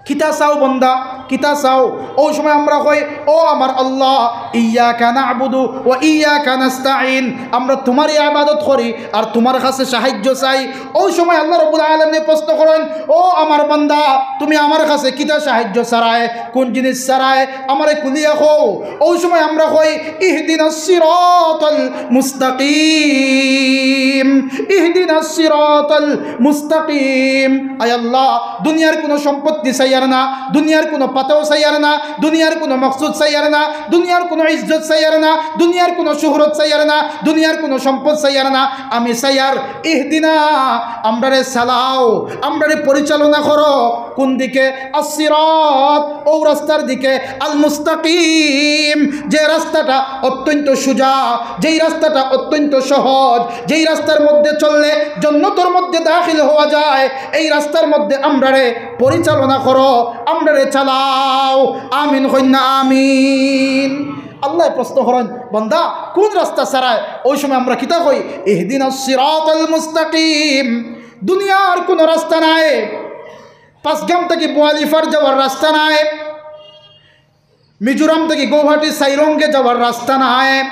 "কিতা চাও বন্দা, কিতা চাও?" অউ সময় আমরা কই, "ও আমার আল্লাহ, ইয়াকা না'বুদু ওয়া ইয়াকা নাস্তাইন, আমরা তুমারই ইবাদত করি আর তুমার কাছে সাহায্য চাই।" অউ সময় আল্লাহ রাব্বুল আলামিনে প্রশ্ন করইন, "ও আমার বান্দা, তুমি আমার কাছে কিতা সাহায্য চারায়, কুন জিনিস চারায়, আমারে খুলিয়া কও।" অউ সময় আমরা কই, "ইহদিনাস সিরাতাল মুস্তাকিম, ইহদিনাস সিরাতাল মুস্তাকিম।" আয় আল্লাহ, দুনিয়ার কুনু সম্পত্তি চাইয়ার না, দুনিয়ার কুনু পাতাও চাইয়ার না, দুনিয়ার কুনু মকসুদ চাইয়ার না, দুনিয়ার কুনু ইজ্জত চাইয়ার না, দুনিয়ার কুনু শুহরত চাইয়ার না, দুনিয়ার কুনু সম্পদ চাইয়ার না, আমি চাইয়ার ইহদিনা, আমরারে চালাও, আমরারে পরিচালনা করো। কুন দিকে? আসসিরাত, অউ রাস্তার দিকে। আল মুস্তাকিম, যে রাস্তাটা অত্যন্ত সুজা, যেই রাস্তাটা অত্যন্ত সহজ, যেই রাস্তার মধ্যে চললে জন্নতর মধ্যে দাখিল হওয়া যায়, এই রাস্তার মধ্যে আমরারে পরিচালনা করো, আমরারে চালাও। আমিন কইন না আমিন। আল্লায় প্রশ্ন করইন, "বান্দা, কুন রাস্তা চারায়?" অউ সময় আমরা কিতা কই? "ইহদিনাস সিরাতাল মুস্তাকিম।" দুনিয়ার কুনু রাস্তা নাই, পাঁচগাম থাকি বোয়ালিফার যাওয়ার রাস্তা নাই, মিজোরাম থাকি গৌহাটি সাইরঙ্গে যাওয়ার রাস্তা নাই।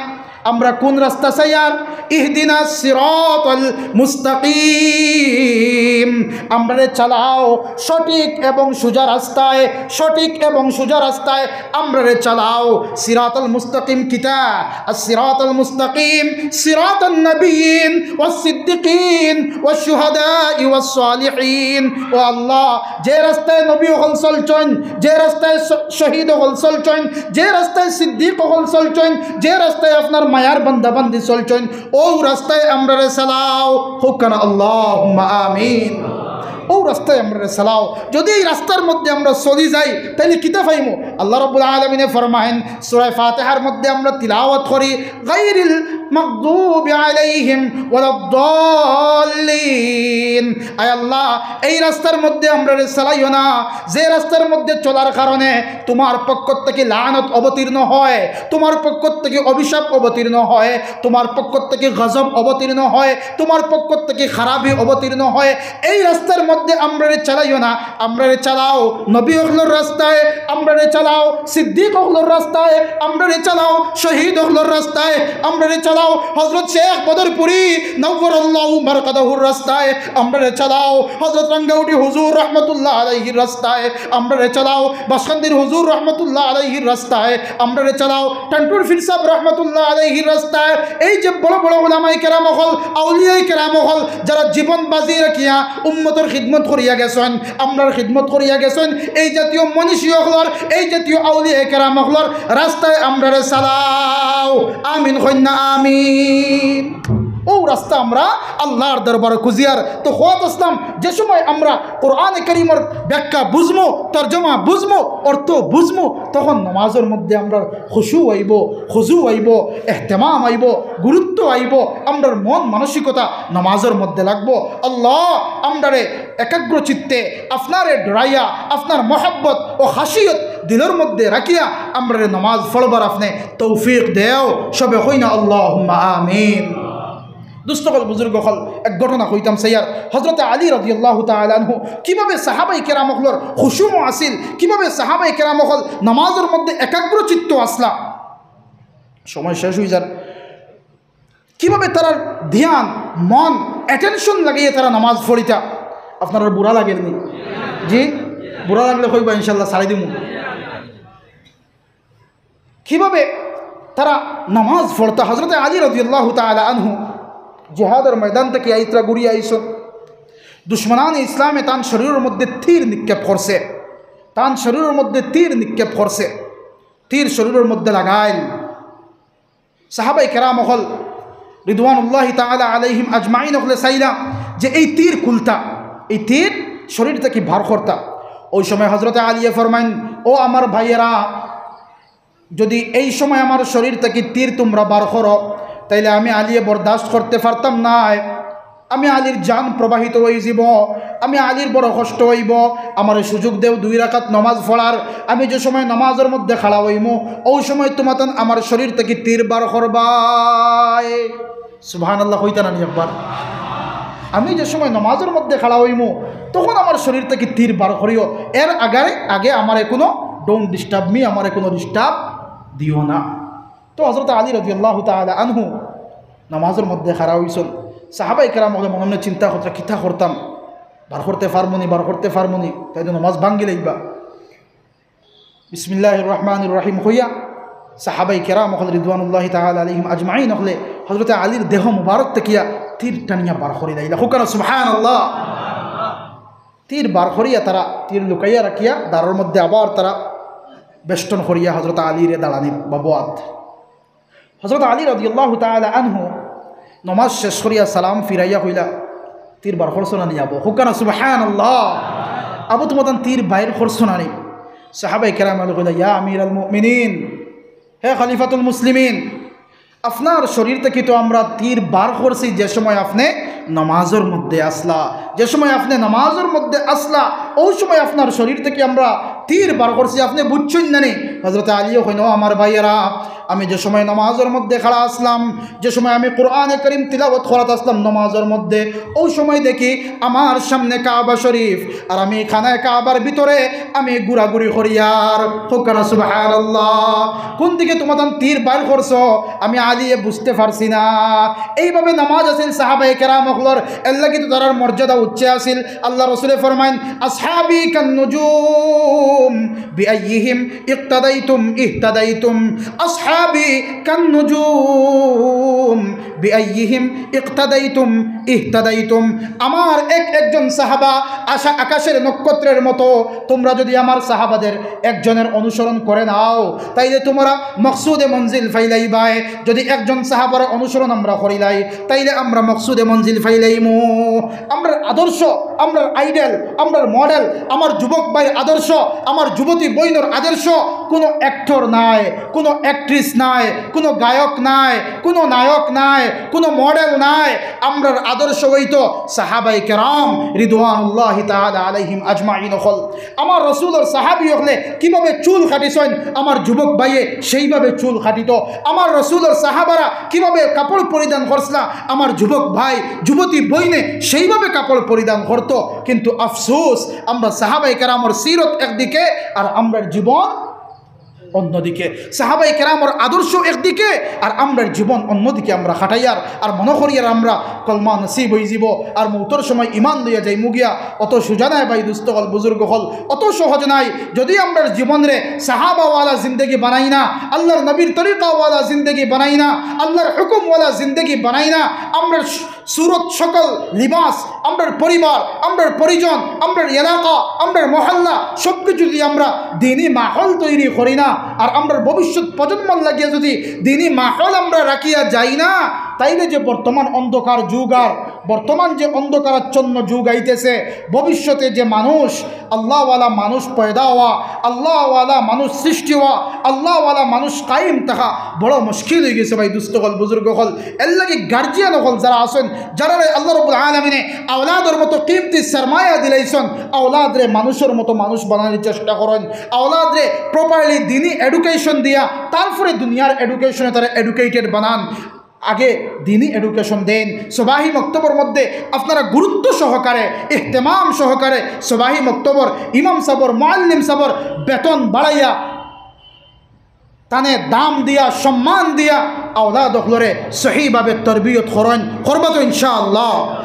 আমরা কুন রাস্তা চাইয়ার? ইহদিনাস সিরাতাল মুস্তাকিম, আমরারে চালাও সঠিক এবং সুজা রাস্তায়, সঠিক এবং সুজা রাস্তায় আমরারে চালাও। সিরাতাল মুস্তাকিম কিতা? আস সিরাতাল মুস্তাকিম সিরাতান নাবিয়িন ওয়াস সিদ্দিকিন ওয়াশ শুহাদাই ওয়াস সালিহিন। ও আল্লাহ, যে রাস্তায় নবী অকল চলছইন, যে রাস্তায় শ-, শহীদ অকল চলছইন, যে রাস্তায় সিদ্দিক অকল চলছইন, যে রাস্তায় আপনার মায়ার বান্দা বান্দি চলছইন, অউ রাস্তায় আমরারে চালাও। কউক্কা না আল্লাহুম্মা আমিন। অউ রাস্তায় আমরারে চালাও। যদি এই রাস্তার মধ্যে আমরা চলি যাই, তাইলে কিতা পাইমু? আল্লাহ রাব্বুল আলামিনে ফরমাইন, সূরা ফাতিহার মধ্যে আমরা তিলাওয়াত করি, "গায়রিল মাগদুবি আলাইহিম ওয়ালাদ্দাল্লিন।" আয় আল্লাহ, এই রাস্তার মধ্যে আমরারে চালাইও না, যে রাস্তার মধ্যে চলার কারণে তুমার পক্ষ থাকি লানত অবতীর্ণ হয়, তুমার পক্ষ থাকি অভিশাপ অবতীর্ণ হয়, তুমার পক্ষ থাকি গজব অবতীর্ণ হয়, তুমার পক্ষ থাকি খারাপি অবতীর্ণ হয়। এই রাস্তার মধ্যে আমরারে চালাইও না, আমরারে চালাও নবী অকলর রাস্তায়, আমরারে চালাও সিদ্দিক অকলর রাস্তায়, আমরারে চালাও শহীদ অকলর রাস্তায়, আমরারে চালাও হযরত শেখ বদরপুরী নাওয়ারাল্লাহু মারকাদাহুর রাস্তায়, আমরারে চালাও হযরত রাঙ্গাউটি হুজুর রহমতুল্লাহ আলাইহির রাস্তায়, আমরারে চালাও বাসকান্দির হুজুর রহমতুল্লাহ আলাইহির রাস্তায়, আমরারে চালাও টান্টুর পীর সাব রহমতুল্লাহ আলাইহির রাস্তায়। এই যে বড় বড় উলামায়ে কেরাম অকল, আউলিয়ায়ে কেরাম অকল, যারা জীবন বাজি রাখিয়া উম্মতর খিদমত করিয়া গেছইন, আমরার খিদমত করিয়া গেছইন, এই জাতীয় মনীষী অকলর, এই জাতীয় আউলিয়ায়ে কেরাম অকলর রাস্তায় আমরারে চালাও। আমিন কইন না আমিন। অউ রাস্তা আমরা আল্লাহর দরবারো খুজিয়ার। তো কওয়াত আছলাম, যে সময় আমরা কোরআনে কারীমর ব্যাখ্যা বুঝমু, তর্জমা বুঝমু, অর্থ বুঝমু, তখন নমাজর মধ্যে আমরার খুশু আইবো, খুজু আইবো, এহতেমাম আইবো, গুরুত্ব আইবো, আমরার মন মানসিকতা নমাজর মধ্যে লাগবো। আল্লাহ, আমরারে একাগ্র চিত্তে আপনারে ডরাইয়া, আপনার মহব্বত ও খাশিয়ত দিলর মধ্যে রাখিয়া আমরারে নমাজ পড়বার আপনে তৌফিক দেও। সবে কইন না আল্লাহুম্মা আমিন। দুস্ত অকল, বুজুর্গ অকল, এক ঘটনা কইতাম চাইয়ার। হযরতে আলী রাদিয়াল্লাহু তাআলা আনহু কিভাবে সাহাবায়ে কেরাম অকলর খুশু আছিল, কিভাবে সাহাবায়ে কেরাম অকল নমাজর মধ্যে একাগ্র চিত্ত আছলা। সময় শেষ অই যার। কিভাবে তারার ধ্যান, মন, attention লাগাইয়া তারা নমাজ পড়িতা। আপনারার বুড়া লাগের নি? জি, বুড়া লাগলে কইবা, ইনশাআল্লাহ ছাড়ি দিমু। কিভাবে তারা নামাজ পড়তা? হযরতে আলী রাদিয়াল্লাহু তাআলা আনহু জিহাদর ময়দান থাকি আইতরা ঘুরি আইছইন। দুশমনানে ইসলামে তান শরীরর মধ্যে তীর নিক্ষেপ করছে, তান শরীরর মধ্যে তীর নিক্ষেপ করছে, তীর শরীরর মধ্যে লাগাইল। সাহাবায়ে কেরাম অকল রিদওয়ানুল্লাহি তাআলা আলাইহিম আজমাইন অকলে চাইলা যে এই তীর খুলতা, এই তীর শরীর থাকি বার করতা। অউ সময় হযরতে আলীয়ে ফরমাইন, "ও আমার ভাইয়েরা, যদি এই সময় আমার শরীর থাকি তীর তুমরা বার করো, তাইলে আমি আলীয়ে বরদাস্ত করতে পারতাম নায়। আমি আলীর জান প্রবাহিত অইযিবো, আমি আলীর বড় কষ্ট অইবো। আমারে সুযোগ দেও দুই রাকাত নমাজ পড়ার। আমি যে সময় নমাজর মধ্যে খাড়া অইমু, অউ সময় তুমাতান আমার শরীর থাকি তীর বার করবায়।" সুবহানাল্লাহ কইতা নানি একবার? আমি যে সময় নমাজর মধ্যে খাড়া অইমু, তখন আমার শরীর থাকি তীর বার করিও, এর আগে, আগে আমারে কুনু, don't disturb me, আমারে কুনু disturb দিও না। তো হযরত আলী রাদিয়াল্লাহু তাআলা আনহু নমাজর মধ্যে খাড়া অইছইন। সাহাবায়ে কেরাম অকলে মনে মনে চিন্তা কররা, "কিতা করতাম, বার করতে পারমুনি, বার করতে পারমুনি, তাইলে তো নমাজ ভাঙ্গিলাইবা।" বিসমিল্লাহির রহমানির রহিম কইয়া সাহাবায়ে কেরাম অকল রিদওয়ানুল্লাহি তাআলা আলাইহিম আজমাইন অকলে হযরত আলীর দেহ মুবারক থাকিয়া তীর টানিয়া বার করিলাইলা। কউক্কা না সুবহানাল্লাহ। তীর বার করিয়া তারা তীর লুকাইয়া রাখিয়া দাড়র মধ্যে আবার তারা বেষ্টন করিয়া হযরত আলীরে দাঁড়ানির বাবুয়াত। হযরত আলী রাদিয়াল্লাহু তাআলা আনহু নমাজ শেষ করিয়া সালাম ফিরাইয়া কইলা, "তীর বার করছো না নি আবু?" কউক্কা না সুবহানাল্লাহ। "আবু, তুমাতান তীর বাইর করছো না নি?" সাহাবায়ে কেরাম অকলে কইলা, "ইয়া আমিরাল মুমিনিন, হে খলিফাতুল মুসলিমিন, আপনার শরীর থাকি তো আমরা তীর বার করছি যে সময় আপনে নমাজর মধ্যে আছলা, যে সময় আপনে নমাজর মধ্যে আছলা, অউ সময় আপনার শরীর থাকি আমরা তীর বার করছি, আপনে বুঝছইন না নি?" হযরত আলীও কইন, "ও আমার ভাইয়েরা, আমি যে সময় নমাজর মধ্যে খাড়া আছলাম, যে সময় আমি কোরআনে করিম তিলাওয়াত করাত আছলাম নমাজর মধ্যে, অউ সময় দেখি আমার সামনে কাবা শরীফ, আর আমি খানায়ে কাবার ভিতরে আমি ঘুরাঘুরি করিয়ার।" কউক্কা না সুবহানাল্লাহ। "কুন দিকে তুমাতান তীর বাইর করছো, আমি আলীয়ে বুঝতে পারছি না।" এইভাবে নমাজ আছিল সাহাবায়ে কেরাম অকলর। এরলাগি তো তারার মর্যাদা উচ্চে আছিল। আল্লার রসুলে ফরমাইন, "আসহাবি কান্নুজুম, বিআইয়িহিম ইক্তাদাইতুম ইহতাদাইতুম।" আসহাবি কান্নুজুম, বিআইয়িহিম ইক্তাদাইতুম ইহতাদাইতুম। আমার এক একজন সাহাবা আশা-, আকাশের নক্ষত্রের মতো। তুমরা যুদি আমার সাহাবাদের একজনের অনুসরণ করে নাও, তাইলে তুমরা মকসুদে মঞ্জিল পাইলাইবায়। যুদি একজন সাহাবার অনুসরণ আমরা করিলাই, তাইলে আমরা মকসুদে মঞ্জিল পাইলাইমু। আমরার আদর্শ, আমরার আইডল, আমরার মডেল, আমার যুবক ভাইর আদর্শ, আমার যুবতী বইনর আদর্শ কুনু অ্যাক্টর নায়, কুনু অ্যাক্ট্রেস নায়, কুনু গায়ক নায়, কুনু নায়ক নায়, কুনু মডেল নায়। আমরার আদর্শ অইতো সাহাবায়ে কেরাম রিদওয়ানুল্লাহি তাআলা আলাইহিম আজমাইন অকল। আমার রসুলর সাহাবি অকলে কিভাবে চুল কাটিছইন, আমার যুবক ভাইয়ে সেইভাবে চুল কাটিতো। আমার রসুলর সাহাবারা কিভাবে কাপড় পরিধান করছলা, আমার যুবক ভাই, যুবতী বইনে সেইভাবে কাপড় পরিধান করতো। কিন্তু আফসোস, আমরা সাহাবায়ে কেরামর সিরত একদিকে আর আমরার জীবন অন্যদিকে। সাহাবায়ে কেরামর আদর্শ একদিকে আর আমরার জীবন অন্যদিকে আমরা কাটাইয়ার, আর মনো করিয়ার আমরা কলমা নসিব অইযিবো, আর মউতর সময় ইমান লইয়া যাইমু গিয়া। অত সুজা নায় ভাই, দুস্ত অকল, বুজুর্গ অকল, অত সহজ নায়। যুদি আমরার জীবনরে সাহাবাওয়ালা জিন্দেগি বানাই না, আল্লার নবীর তরিকাওয়ালা জিন্দেগি বানাই না, আল্লার হুকুমওয়ালা জিন্দেগি বানাই না, আমরার সু-, সুরত, শকল, লিবাস, আমরার পরিবার, আমরার পরিজন, আমরার এলাকা, আমরার মহল্লা, সব কিছু যুদি আমরা দিনি মাহল তৈরি করি না, আর আমরার ভবিষ্যৎ প্রজন্মর লাগিয়া যুদি দিনি মাহল আমরা রাখিয়া যাই না, তাইলে যে বর্তমান অন্ধকার যুগ আর বর্তমান যে অন্ধকারাচ্ছন্ন যুগ আইতেছে, ভবিষ্যতে যে মানুষ আল্লাহওয়ালা মানুষ পয়দা অওয়া, আল্লাহওয়ালা মানুষ সৃষ্টি অওয়া, আল্লাহওয়ালা মানুষ কায়েম থাকা বড় মুশকিল অইগেছে ভাই, দুস্ত অকল, বুজুর্গ অকল। এরলাগি গার্জিয়ান অকল যারা আছইন, যারারে আল্লাহ রাব্বুল আলামিনে আওলাদর মতো কিমতি সরমায়া দিলাইছইন, আওলাদরে মানুষর মতো মানুষ বানানির চেষ্টা করইন, আওলাদরে properly দিনি education দিয়া তারপরে দুনিয়ার education-এ তারা educated বানান। আগে দিনি education দেইন। সবাহি মক্তবর মধ্যে আপনারা গুরুত্ব সহকারে, ইহতেমাম সহকারে সবাহি মক্তবর ইমাম সাবর, মুআল্লিম সাবর বেতন বাড়াইয়া, তানে দাম দিয়া, সম্মান দিয়া আওলাদ অকলরে সহিভাবে তরবিয়ত করইন, করবা তো ইনশাআল্লাহ?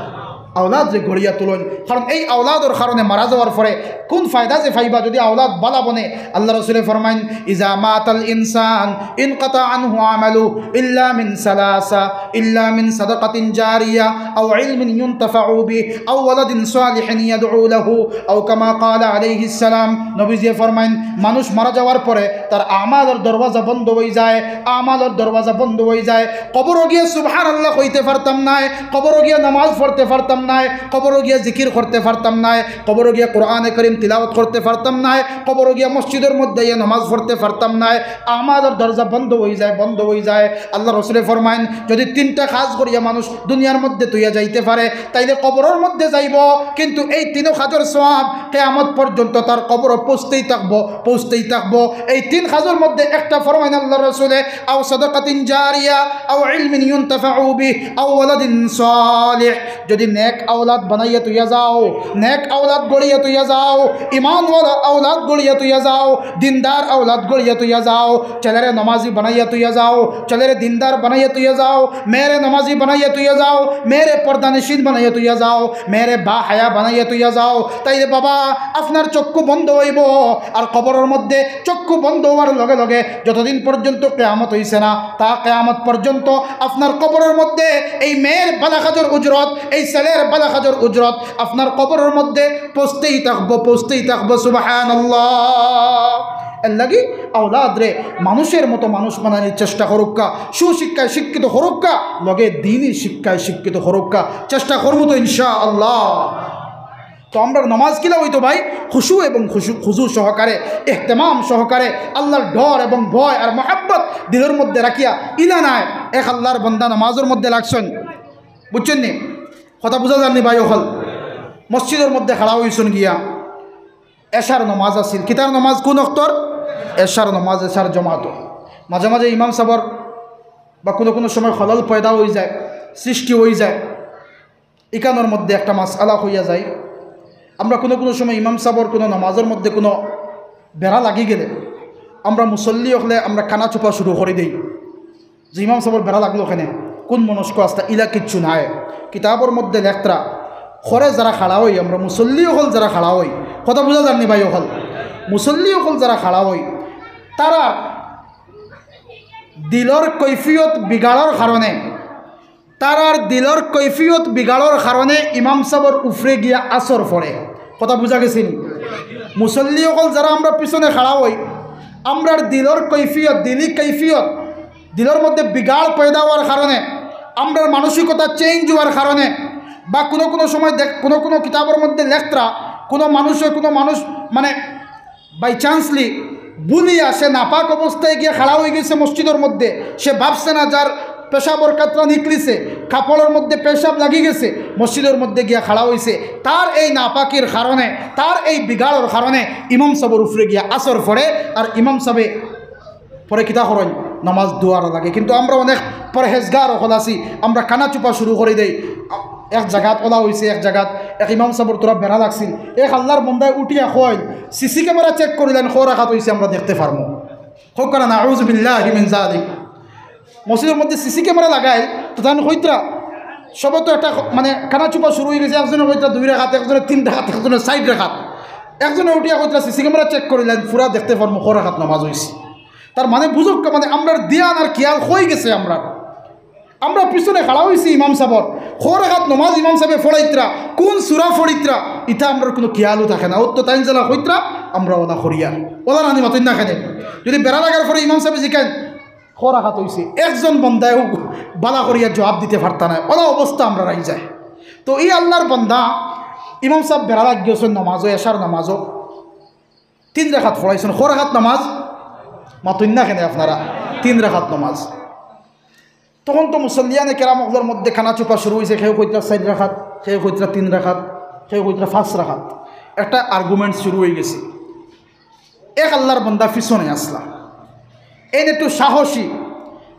আওলাদরে গড়িয়া তুলইন, কারণ এই আওলাদর কারণে মারা যাওয়ার পরে কুন ফায়দা যে পাইবা যুদি আওলাদ বালা বনে? আল্লার রসুলে ফরমাইন, "ইজা মাতাল ইনসান ইনকাতা আনহু আমালু ইল্লা মিন সালাসা, ইল্লা মিন সাদাকাতিন জারিয়া, আও ইলমিন ইউনতাফাউ বি, আও ওয়ালাদিন সালিহিন ইয়াদউ লাহু, আও কামা ক্বালা আলাইহিস সালাম।" নবীজিয়ে ফরমাইন, মানুষ মারা যাওয়ার পরে তার আমালর দরওয়াজা বন্ধ অইযায়, আমালর দরওয়াজা বন্ধ অইযায়। কবরো গিয়া সুবহানাল্লাহ কইতে পারতাম নায়, কবরো গিয়া নামাজ পড়তে পারতাম নায়, কবরো গিয়া জিকির করতে পারতাম নায়, কবরো গিয়া কোরআনে করিম তিলাওয়াত করতে পারতাম নায়, কবরো গিয়া মসজিদর মধ্যে আইয়া নামাজ পড়তে পারতাম নায়। আমালর দরজা বন্ধ অইযায়, বন্ধ অইযায়। আল্লার রসুলে ফরমাইন, যুদি তিনটা কাজ করিয়া মানুষ দুনিয়ার মধ্যে থইয়া যাইতে পারে, তাইলে কবরর মধ্যে যাইবো, কিন্তু এই তিনো কাজর সওয়াব কিয়ামত পর্যন্ত তার কবরো পৌঁছতেই থাকবো, পৌঁছতেই থাকবো। এই তিন কাজর মধ্যে একটা ফরমাইন আল্লার রসুলে, "আও সাদাকাতিন জারিয়া, আও ইলমিন ইউনতাফাউ বি, আও ওয়ালাদিন সালিহ।" যুদি নেক আওলাদ বানাইয়া তুইয়া যাও, নেক আওলাদ গড়িয়া তুইয়া যাও, ইমানওয়ালা আওলাদ গড়িয়া তুইয়া যাও, দিনদার আওলাদ গড়িয়া তুইয়া যাও, ছেলেরে নমাজি বানাইয়া তুইয়া যাও, ছেলেরে দিনদার বানাইয়া তুইয়া যাও, মেয়েরে নমাজি বানাইয়া তুইয়া যাও, মেয়েরে পর্দানিশীন বানাইয়া তুইয়া যাও, মেয়েরে বাহায়া বানাইয়া তুইয়া যাও। তাইলে বাবা, আপনার চক্ষু বন্ধ অইবো, আর কবরর মধ্যে চক্ষু বন্ধ অওয়ার লগে লগে যতদিন পর্যন্ত কিয়ামত অইছে না, তা কিয়ামত পর্যন্ত আপনার কবরর মধ্যে এই মেয়ের বালা কাজর উজরত, এই ছেলের বালা কাজর উজরত আপনার কবরর মধ্যে পৌঁছতেই থাকবো, পৌঁছতেই থাকবো। সুবহানাল্লাহ। এর লাগি আওলাদরে মানুষের মতো মানুষ বানানির চেষ্টা করুক্কা, সুশিক্ষায় শিক্ষিত করুক্কা, লগে দিনই শিক্ষায় শিক্ষিত করুক্কা, চেষ্টা করমু তো ইনশাআল্লাহ। তো আমরার নমাজ কিলা অইতো ভাই? খুশু এবং খুশু, খুজু সহকারে, এহতেমাম সহকারে, আল্লাহর ডর এবং ভয় আর মহব্বত দিলর মধ্যে রাখিয়া। ইলা নায়, এক আল্লাহর বান্দা নমাজর মধ্যে লাগছইন, বুঝছইন নি? কথা বুঝা যার নি ভাই অকল? মসজিদর মধ্যে খাড়া অইছইন গিয়া, এশার নমাজ আছিল। কিতার নমাজ? কুন অক্তর? এশার নমাজ, এশার জমাতো। মাঝে মাঝে ইমাম সাবর বা কুনু কুনু সময় খলল পয়দা অইযায়, সৃষ্টি অইযায়। ইখানর মধ্যে একটা মাসআলা অইয়া যায়। আমরা কুনু কুনু সময় ইমাম সাবর কুনু নমাজর মধ্যে কুনু বেড়া লাগি গেলে আমরা মুসল্লি অকলে আমরা কানা চুপা শুরু করি দেই যে ইমাম সাবর বেড়া লাগলো কেনে, কুন মনস্ক আছলা, ইলা কিচ্ছু নায়। কিতাবর মধ্যে লেখরা, খরে যারা খাড়া অই, আমরা মুসল্লি অকল যারা খাড়া অই, কথা বুঝা যার নি ভাই অকল? মুসল্লি অকল যারা খাড়া অই, তারার দিলর কৈফিয়ত বিগাড়র কারণে, তারার দিলর কৈফিয়ত বিগাড়র কারণে ইমাম সাবর উপরে গিয়া আসর পড়ে। কথা বুঝা গেছে নি? মুসল্লি অকল যারা আমরা পিছনে খাড়া অই, আমরার দিলর কৈফিয়ত, দিলি কৈফিয়ত, দিলর মধ্যে বিগাড় পয়দা অওয়ার কারণে, আমরার মানসিকতা চেঞ্জ অওয়ার কারণে, বা কুনু কুনু সময় দেখ, কুনু কুনু কিতাবর মধ্যে লেখরা, কুনু মানুষে, কুনু মানুষ মানে by chancely ভুলিয়া সে নাপাক অবস্থায় গিয়া খাড়া অই গেছে মসজিদর মধ্যে, সে ভাবছে না যার পেশাবর কাতরা নিকলিছে, কাপড়র মধ্যে পেশাব লাগি গেছে, মসজিদর মধ্যে গিয়া খাড়া অইছে, তার এই নাপাকির কারণে, তার এই বিগাড়র কারণে ইমাম সাবর উপরে গিয়া আসর পড়ে। আর ইমাম সাবে পরে কিতা করইন? নমাজ দুয়ারা লাগে। কিন্তু আমরা অনেক পরহেজগার অকল আছি, আমরা কানা চুপা শুরু করি দেই। এক জাগাত অলা অইছে, এক জাগাত এক ইমাম সাবর থুড়া বেড়া লাগছিল, এক আল্লাহর বন্দায় উঠিয়া কইল, "সিসি ক্যামেরা চেক করিলাইন, ক রাকাত অইছে আমরা দেখতে পারমু।" কউক্কা না, নাউযুবিল্লাহি মিন যালিক। মসজিদর মধ্যে সিসি ক্যামেরা লাগাইল, তো তান কইতরা, সবে তো একটা মানে কানা চুপা শুরু অই গেছে, একজনে কইতরা দুই রাকাত, একজনে তিন রাকাত, একজনে চাইর রাকাত, একজনে উঠিয়া কইতরা, "সিসি ক্যামেরা চেক করিলাইন, পুরা দেখতে পারমু ক রাকাত নমাজ অইছে।" তার মানে বুঝউক্কা, মানে আমরার ধ্যান আর খিয়াল কই গেছে আমরার। আমরা পিছনে খাড়া অইছি ইমাম সাবর, ক রাকাত নমাজ ইমাম সাবে পড়াইতরা, কুন সূরা পড়িতরা, ইতা আমরার কুনু খিয়ালও থাকে না। অউ তো তাইন যেলা কইতরা, আমরা অলা করিয়ার। অলা নানি মাতইন না কেনে? যুদি বেড়া লাগার পরে ইমাম সাবে জিকাইন, ক রাকাত অইছে, একজন বন্দায়ও বালা করিয়া জুয়াব দিতে পারতা নায়, অলা অবস্থা আমরার আই যায়। তো ই আল্লাহর বন্দা, ইমাম সাব বেড়া লাগি গেছইন নমাজো, এশার নমাজো, তিন রাকাত পড়াইছইন। ক রাকাত নমাজ? মাতইন না কেনে আপনারা? তিন রাকাত নমাজ। তখন তো মুসল্লিয়ানে কেরাম অকলর মধ্যে কানা চুপা শুরু অইছে, কেউ কইতরা চাইর রাকাত, কেউ কইতরা তিন রাকাত, কেউ কইতরা পাঁচ রাকাত। একটা argument শুরু অই গেছে। এক আল্লাহর বন্দা পিছনে আছলা, এইন একটু সাহসী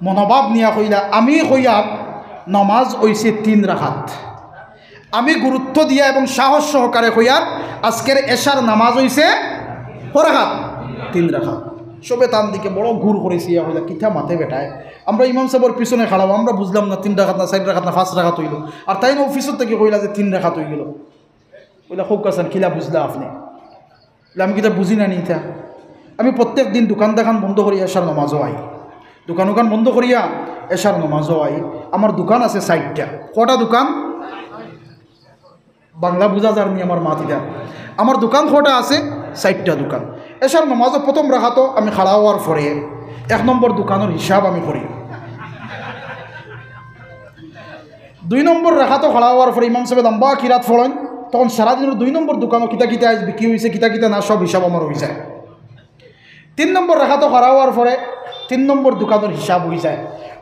মনোভাব নিয়া কইলা, "আমি কইয়ার নমাজ অইছে তিন রাকাত।" আমি গুরুত্ব দিয়া এবং সাহস সহকারে কইয়ার, আজকের এশার নামাজ অইছে ক রাকাত? তিন রাকাত। সবে তান দিকে বড় ঘুর করি চাইয়া কইলা, "কিতা মাতে বেটায়? আমরা ইমাম সাবর পিছনে খাড়াও, আমরা বুঝলাম না তিন রাকাত না চাইর রাকাত না পাঁচ রাকাত অইলো, আর তাইন অফিসর থাকি কইলা যে তিন রাকাত অইগেলো।" কইলা, "কউক্কা চাইন, কিলা বুঝলা আপনে?" বলে, "আমি কিতা বুঝি না নি ইতা? আমি প্রত্যেক দিন দোকান-দাকান বন্ধ করিয়া এশার নমাজো আই, দোকান-উকান বন্ধ করিয়া এশার নমাজো আই। আমার দোকান আছে চাইরটা।" কটা দোকান? বাংলা বুঝা যার নি আমার মাত ইতা। আমার দোকান কটা আছে? চাইরটা দোকান। এশার নমাজো প্রথম রাকাতো আমি খাড়া অওয়ার পরে এক নম্বর দোকানর হিসাব আমি করি। দুই নম্বর রাকাতো খাড়া অওয়ার পরে ইমাম সাবে লম্বা কিরাত পড়ইন, তখন সারাদিনর দুই নম্বর দোকানো কিতা কিতা আইজ বিক্রি অইছে, কিতা কিতা না, সব হিসাব আমার অই যায়। তিন নম্বর রাকাতো খাড়া অওয়ার পরে তিন নম্বর দোকানর হিসাব অই যায়।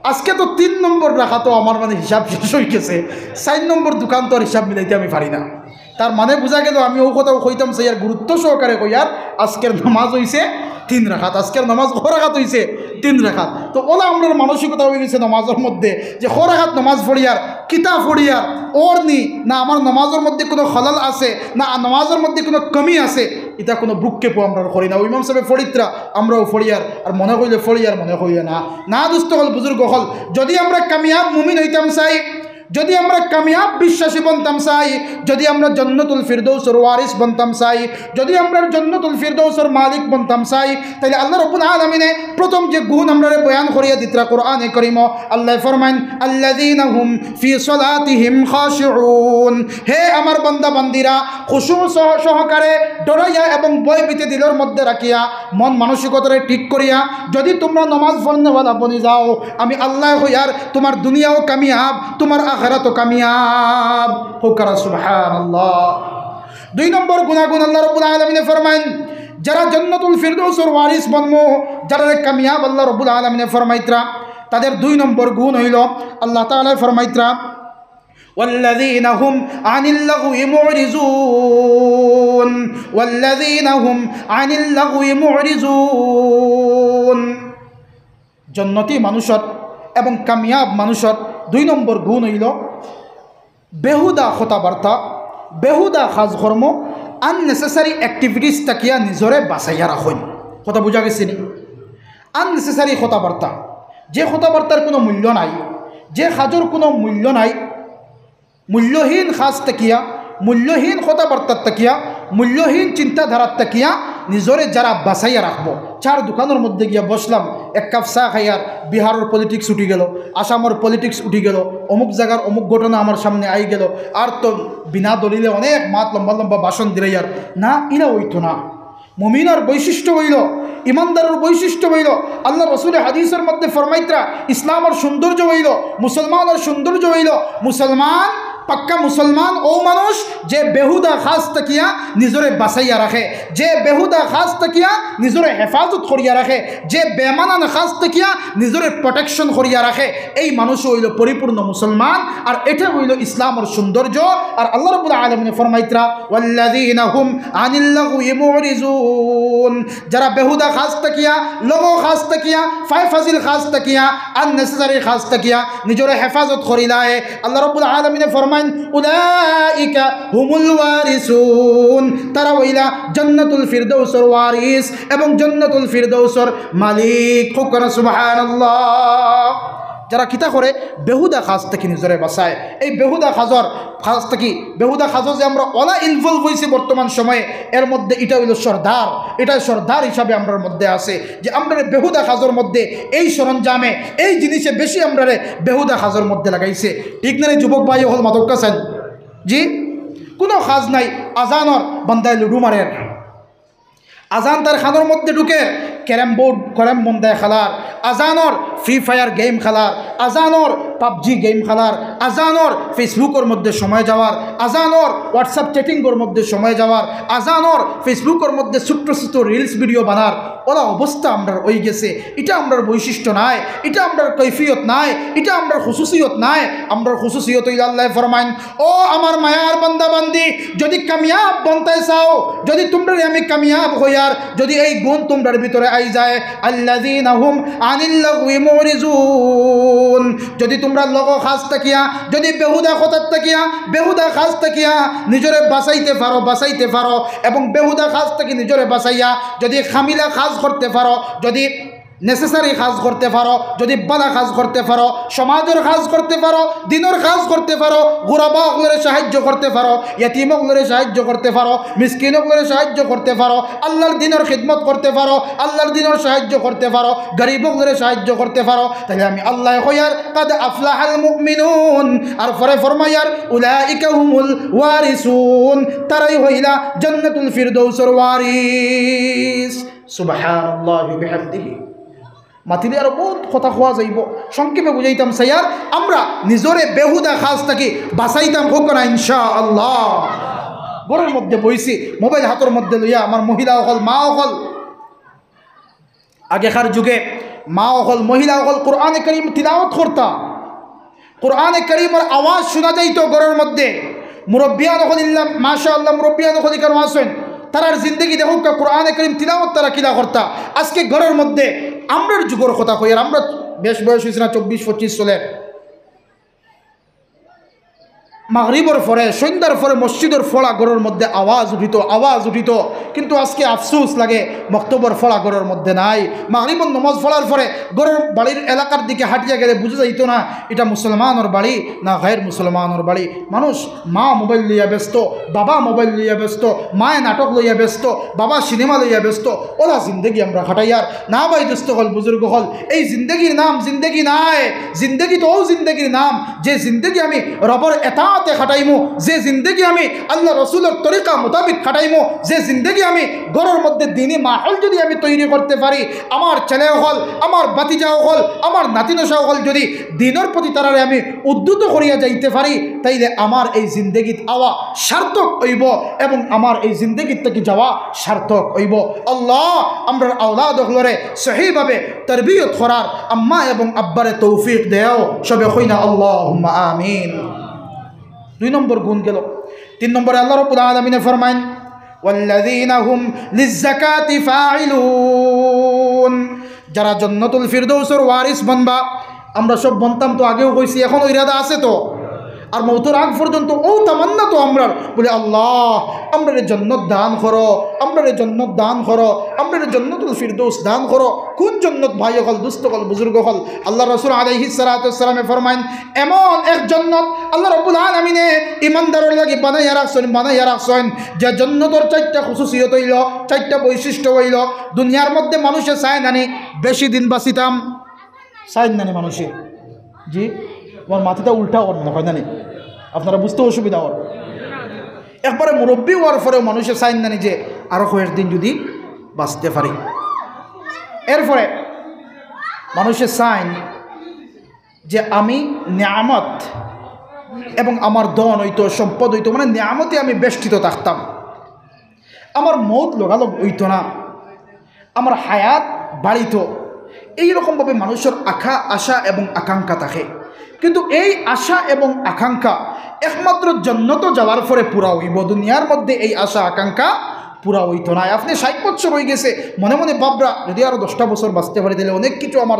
আজকে তো তিন নম্বর রাকাতো আমার মানে হিসাব শেষ অই গেছে, চাইর নম্বর দোকান তো আর হিসাব মিলাইতে আমি পারি না। তার মানে বুঝা গেলো, আমি অউ কথাও কইতাম চাইয়ার, গুরুত্ব সহকারে কইয়ার, আজকের নমাজ অইছে তিন রাকাত। আজকের নমাজ ক রাকাত অইছে? তিন রাকাত। তো অলা আমরার মানসিকতা অই গেছে নমাজর মধ্যে যে ক রাকাত নমাজ পড়িয়ার কিতা পড়িয়ার, ওর নি না আমার নমাজর মধ্যে কুনু খলাল আছে, না নমাজর মধ্যে কুনু কমি আছে, ইতা কুনু ভ্রুক্ষেপও আমরা করি না। ইমাম সাবে পড়িতরা, আমরাও পড়িয়ার, আর মনে কইলে পড়িয়ার, মনে কইলে না। না দোস্ত অকল, বুজুর্গ অকল, যদি আমরা কামিয়াব মুমিন অইতাম চাই, যদি আমরা কামিয়াব বিশ্বাসী বনতাম চাই, যদি আমরা জন্নতুল ফিরদৌসর ওয়ারিস বনতাম চাই, যদি আমরা জন্নতুল ফিরদৌসর মালিক বনতাম চাই, তাইলে আল্লাহ রাব্বুল আলামিনে প্রথম যে গুণ আমরারে বয়ান করিয়া দিতরা কোরআনে করিমো, আল্লায় ফরমাইন, "আল্লাযীনা হুম ফি সলাতিহিম খাশিউন।" হে আমার বান্দা বান্দিরা, খুশু সহ-, সহকারে ডরাইয়া এবং ভয় ভীতি দিলর মধ্যে রাখিয়া, মন মানসিকতারে ঠিক করিয়া, যদি তুমরা নমাজ পড়নেওয়ালা বনি যাও, আমি আল্লায় কইয়ার, তুমার দুনিয়াও কামিয়াব, তুমার আখেরাতও কামিয়াব। কউক্কা না সুবহানাল্লাহ। দুই নম্বর গুণাগুণ আল্লাহ রাব্বুল আলামিনে ফরমাইন, যারা জন্নতুল ফিরদৌসর ওয়ারিস বনমু, যারারে কামিয়াব আল্লাহ রাব্বুল আলামিনে ফরমাইতরা, তাদের দুই নম্বর গুণ অইলো, আল্লাহ তাআলায় ফরমাইতরা, "ওয়াল্লাযীনা হুম আনিল লাগওয়ি মুরিজুন, ওয়াল্লাযীনা হুম আনিল লাগওয়ি মুরিজুন।" জন্নতি মানুষর এবং কামিয়াব মানুষর দুই নম্বর গুণ অইলো বেহুদা কথাবার্তা, বেহুদা কাজকর্ম, unnecessary activities থাকিয়া নিজরে বাচাইয়া রাখইন। কথা বুজা গেছে নি? Unnecessary কথাবার্তা, যে কথাবার্তার কুনু মূল্য নাই, যে কাজর কুনু মূল্য নাই, মূল্যহীন কাজ থাকিয়া, মূল্যহীন কথাবার্তার থাকিয়া, মূল্যহীন চিন্তাধারার থাকিয়া নিজরে যারা বাচাইয়া রাখবো। চার দোকানর মধ্যে গিয়া বসলাম, এক কাপ চা খাইয়ার, বিহারর politics উঠি গেলো, আসামর politics উঠি গেলো, অমুক জাগার অমুক ঘটনা আমার সামনে আই গেলো, আর তো বিনা দলিলে অনেক মাত লম্বা লম্বা ভাষণ দিলাইয়ার। না, ইলা অইতো না। মুমিনর বৈশিষ্ট্য অইলো, ইমানদারর বৈশিষ্ট্য অইলো, আল্লাহ রসুলে হাদিসর মধ্যে ফরমাইতরা, ইসলামর সৌন্দর্য অইলো, মুসলমানর সৌন্দর্য অইলো, মুসলমান, পাক্কা মুসলমান অউ মানুষ যে বেহুদা কাজ থাকিয়া নিজরে বাচাইয়া রাখে, যে বেহুদা কাজ থাকিয়া নিজরে হেফাজত করিয়া রাখে, যে বেমানান কাজ থাকিয়া নিজরে protection করিয়া রাখে, এই মানুষ অইলো পরিপূর্ণ মুসলমান। আর এটা অইলো ইসলামর সৌন্দর্য। আর আল্লাহ রাব্বুল আলামিনে ফরমাইতরা, "ওয়াল্লাযীনা হুম আনিল লাগওয়ি মুরিজুন।" যারা বেহুদা কাজ থাকিয়া, লগো কাজ থাকিয়া, ফায় ফাজিল কাজ থাকিয়া, unnecessary কাজ থাকিয়া নিজরে হেফাজত করিলায়, আল্লাহ রাব্বুল আলামিনে ফরমাইন, "উলাইকা হুমুল ওয়ারিসুন।" তারা অইলা জান্নাতুল ফিরদৌসর ওয়ারিস এবং জান্নাতুল ফিরদৌসর মালিক। কউক্কা না সুবহানাল্লাহ। যারা কিতা করে? বেহুদা কাজ থাকি নিজরে বাচায়। এই বেহুদা কাজর, কাজ থাকি, বেহুদা কাজো যে আমরা অলা involve অইছি বর্তমান সময়ে, এর মধ্যে ইটা অইলো সর্দার, ইটা সর্দার হিসাবে আমরার মধ্যে আছে যে আমরারে বেহুদা কাজর মধ্যে, এই সরঞ্জামে, এই জিনিসে বেশি আমরারে বেহুদা কাজর মধ্যে লাগাইছে। ঠিক না রে যুবক ভাই অকল, মাতউক্কা চাইন? জি, কুনু কাজ নাই, আজানর বান্দায় লুডু মারের, আজান তার কানর মধ্যে ঢুকের, ক্যারাম বোর্ড, ক্যারাম বন্দায় খেলার, আজানর Free Fire game খেলার, আজানর PUBG game খেলার, আজানর Facebook-র মধ্যে সময় যাওয়ার, আজানর WhatsApp chatting-র মধ্যে সময় যাওয়ার, আজানর Facebook-র মধ্যে ছোট্ট ছোট্ট reels video বানার, অলা অবস্থা আমরার অইগেছে। ইটা আমরার বৈশিষ্ট্য নায়, ইটা আমরার কৈফিয়ত নায়, ইটা আমরার খুসুসিয়ত নায়। আমরার খুসুসিয়ত অইলো আল্লায় ফরমাইন, ও আমার মায়ার বান্দা বান্দি, যদি কামিয়াব বনতায় চাও, যদি তুমরারে আমি কামিয়াব কইয়ার, যদি এই গুণ তুমরার ভিতরে আই যায়, আল্লাযীনা হুম আনিল লাগওয়ি মুরিজুন, যদি তুমরা লগো কাজ থাকিয়া, যদি বেহুদা কথাত থাকিয়া, বেহুদা কাজ থাকিয়া নিজরে বাচাইতে পারো, বাচাইতে পারো, এবং বেহুদা কাজ থাকি নিজরে বাচাইয়া যদি কামিলা কাজ করতে পারো, যদি necessary কাজ করতে পারো, যদি বালা কাজ করতে পারো, সমাজর কাজ করতে পারো, দিনর কাজ করতে পারো, গুরাবা অকলরে সাহায্য করতে পারো, ইয়াতিম অকলরে সাহায্য করতে পারো, মিসকিন অকলরে সাহায্য করতে পারো, আল্লার দিনর খিদমত করতে পারো, আল্লার দিনর সাহায্য করতে পারো, গরিব অকলরে সাহায্য করতে পারো, তাইলে আমি আল্লায় কইয়ার, "কাদ আফলাহাল মুমিনুন।" আর পরে ফরমাইয়ার, "উলাইকা হুমুল ওয়ারিসুন।" তারাই অইলা জান্নাতুল ফিরদৌসর ওয়ারিস। সুবহানাল্লাহি বিহামদিহি। মাতিলে আরো বউত কথা কওয়া যাইবো, সংক্ষেপে বুঝাইতাম চাইয়ার, আমরা নিজরে বেহুদা কাজ থাকি বাচাইতাম, কউক্কা না ইনশাআল্লাহ। ঘরর মধ্যে বইছি, মোবাইল হাতর মধ্যে লইয়া আমার মহিলা অকল, মা অকল, আগেকার যুগে মা অকল, মহিলা অকল কোরআনে করিম তিলাওয়াত করতা, কোরআনে করিমর আওয়াজ শুনা যাইতো ঘরর মধ্যে। মুরব্বিয়ান অকল ইল্লা, মাশাআল্লাহ, মুরব্বিয়ান অকল ইকানো আছইন, তারার জিন্দেগি দেখউক্কা, কোরআনে করিম তিলাওয়াত তারা কিলা করতা। আজকে ঘরর মধ্যে, আমরার যুগর কথা কইয়ার, আমরা বেশ বয়স অইছে না, চব্বিশ পঁচিশ চলের। মাগরিবর পরে, সন্ধ্যার পরে মসজিদর পড়া ঘরর মধ্যে আওয়াজ উঠিত, আওয়াজ উঠিত। কিন্তু আজকে আফসোস লাগে, মক্তবর পড়া ঘরর মধ্যে নাই। মাগরিবর নমাজ পড়ার পরে ঘরর বাড়ির এলাকার দিকে হাঁটিয়া গেলে বুঝা যাইত না ইটা মুসলমানর বাড়ি না গায়ের মুসলমানর বাড়ি। মানুষ, মা মোবাইল লইয়া ব্যস্ত, বাবা মোবাইল লইয়া ব্যস্ত, মায়ে নাটক লইয়া ব্যস্ত, বাবা সিনেমা লইয়া ব্যস্ত। অলা জিন্দেগি আমরা কাটাইয়ার। না ভাই, দোস্ত অকল, বুজুর্গ অকল, এই জিন্দেগির নাম জিন্দেগি নায়। জিন্দেগি তো অউ জিন্দেগির নাম, যে জিন্দেগি আমি রবর এতাআতে কাটাইমু, যে জিন্দেগি আমি আল্লাহ রসুলর তরিকা মোতাবিক কাটাইমু, যে জিন্দেগি আমি ঘরর মধ্যে দিনি মাহল যদি আমি তৈরি করতে পারি, আমার ছেলে অকল, আমার ভাতিজা অকল, আমার নাতিনশা অকল যদি দিনর প্রতি তারারে আমি উদ্ধত করিয়া যাইতে পারি, তাইলে আমার এই জিন্দেগিত আওয়া সার্থক অইব এবং আমার এই জিন্দেগিত থাকি যাওয়া সার্থক অইব। আল্লাহ, আমরার আওলাদ অকলরে সহিভাবে তরবিয়ত করার আম্মা এবং আব্বারে তৌফিক দেও। সবে কই না আল্লাহুম্মা আমিন। দুই নম্বর গুণ গেল। তিন নম্বরে আল্লাহ রাব্বুল আলামিনে ফরমাইন, "ওয়াল্লাযীনা হুম লিজ্জাকাতি ফাইলুন।" যারা জন্নতুল ফিরদৌসর ওয়ারিস বনবা, আমরা সব বনতাম তো, আগেও কইছি, এখনো ইরাদা আছে তো। আর মৌতর আগ পর্যন্ত অউ তামান্না তো আমরার, বলে, "আল্লাহ, আমরারে জন্নত দান করো, আমরারে জন্নত দান করো, আমরারে জন্নতুল ফিরদৌস দান করো।" কোন জন্নত ভাই অকল, দোস্ত অকল, বুজুর্গ অকল? আল্লাহ রসুল আলাইহিস সালাতু ওয়াস সালামে ফরমাইন, এমন এক জন্নত আল্লাহ রব্বুল আলামিনে ইমানদারর লাগি বানাইয়া রাখছইন, বানাইয়া রাখছইন, যে জন্নতর চাইরটা খুসুসিয়ত অইল, চাইরটা বৈশিষ্ট্য অইল, দুনিয়ার মধ্যে মানুষে চায় নানি বেশি দিন বাঁচিতাম, চায় নানি মানুষে? জি, আমার মাথাটা উল্টা অর মনে অয় নানি, আপনারা বুঝতে অসুবিধা অর। একবারে মুরব্বি অওয়ার পরেও মানুষে চায় নানি যে আরো কয়েকদিন যদি বাঁচতে পারি। এরপরে মানুষে চায় যে আমি নিয়ামত এবং আমার ধন অইতো, সম্পদ অইতো, মানে নিয়ামতে আমি বেষ্টিত থাকতাম, আমার মউত লগালগ অইতো না, আমার হায়াত বাড়িতো। এইরকমভাবে মানুষর আখা-, আশা এবং আকাঙ্ক্ষা থাকে, কিন্তু এই আশা এবং আকাঙ্ক্ষা একমাত্র জন্নতো যাওয়ার পরে পুরা অইব, দুনিয়ার মধ্যে এই আশা আকাঙ্ক্ষা পুরা অইতো নায়। আপনে ষাইট বছর অইগেছে, মনে মনে ভাবরা, যদি আরো দশটা বছর বাঁচতে পারি, তাইলে অনেক কিছু আমার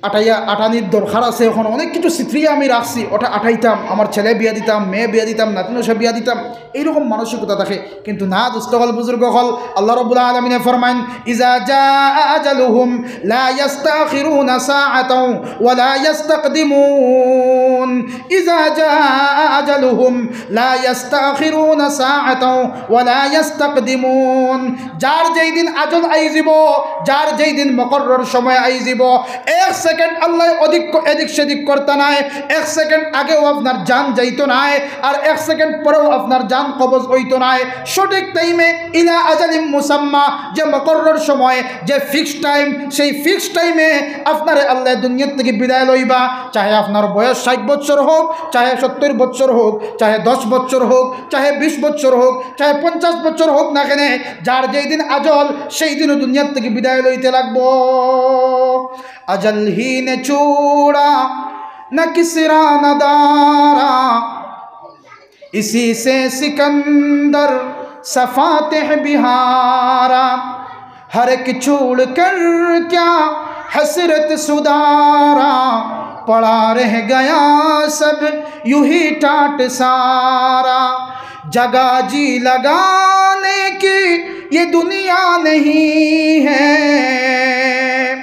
আটাইয়া, আটানির দরকার আছে, অখন অনেক কিছু ছিতরিয়া আমি রাখছি, ওটা আটাইতাম, আমার ছেলে বিয়া দিতাম, মেয়ে বিয়া দিতাম, নাতিনশা বিয়া দিতাম, এইরকম মানসিকতা থাকে। কিন্তু না, দোস্ত অকল, বুজুর্গ অকল, আল্লাহ রাব্বুল আলামিনে ফরমাইন, "ইজা জাআ আজালুহুম লা ইয়াস্তাখিরুনা সাআতাও ওয়া লা ইয়াস্তাকদিমুন।" ইজা জাআ আজালুহুম লা ইয়াস্তাখিরুনা সাআতাও ওয়া লা ইয়াস্তাকদিমুন। যার যেই দিন আজল আইযিবো, যার যেই দিন মুকররর সময় আইযিবো, এক সেকেন্ড আল্লায় অধিক, এদিক সেদিক করতা নায়, এক সেকেন্ড আগেও আপনার জান যাইতো নায়, আর এক সেকেন্ড পরেও আপনার জান কবজ অইতো নায়। সঠিক টাইমে, ইলা আজালিম মুসাম্মা, যে মুকররর সময়, যে ফিক্সড টাইম, সেই ফিক্সড টাইমে আপনারে আল্লায় দুনিয়ার থাকি বিদায় লইবা। চাহে আপনার বয়স ষাইট বছর হোক, চাহে সত্তর বছর হোক, চাহে দশ বছর হোক, চাহে বিশ বছর হোক, চাহে পঞ্চাশ বছর হোক না কেনে, যার যেই দিন আজল, সেই দিনও দুনিয়ার থাকি বিদায় লইতে লাগবো। اجل ہی نے چھوڑا نہ کسریٰ نہ دارا، اسی سے سکندر سا فاتح بھی ہارا۔ ہر ایک چھوڑ کر کیا حسرت سدھارا، پڑا رہ گیا سب یوں ہی ٹاٹ سارا۔ جگہ جی لگانے کی یہ دنیا نہیں ہے،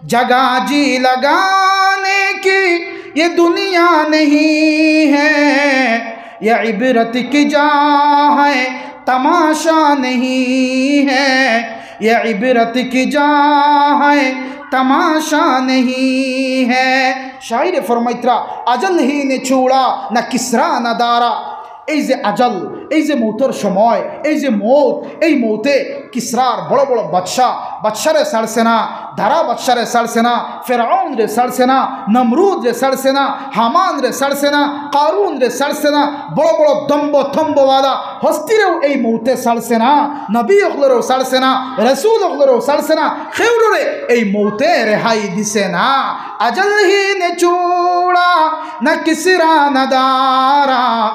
جگہ جی لگانے کی یہ دنیا نہیں ہے، یہ عبرت کی جا ہے، تماشا نہیں ہے، یہ عبرت کی جا ہے، تماشا نہیں ہے۔ শায়রে ফরমাইতরা, আজল হি নে ছুড়া না কিসরা না দারা। এই যে আজল, এই যে মৌতর সময়, এই যে মৌত, এই মৌতে কিসরার বড় বড় বাদশা, বাদশারে ছাড়ছে না, দারা বাদশারে ছাড়ছে না, ফেরাউনরে ছাড়ছে না, নমরুদরে ছাড়ছে না, হামানরে ছাড়ছে না, কারুনরে ছাড়ছে না, বড় বড় দম্ভ থম্ভওয়ালা হস্তিরেও এই মৌতে ছাড়ছে না, নবী অকলরেও ছাড়ছে না, রসুল অকলরেও ছাড়ছে না, কেউররে এই মৌতে রেহাই দিছে না। اجل ہی نے چھوڑا نہ کسریٰ نہ دارا،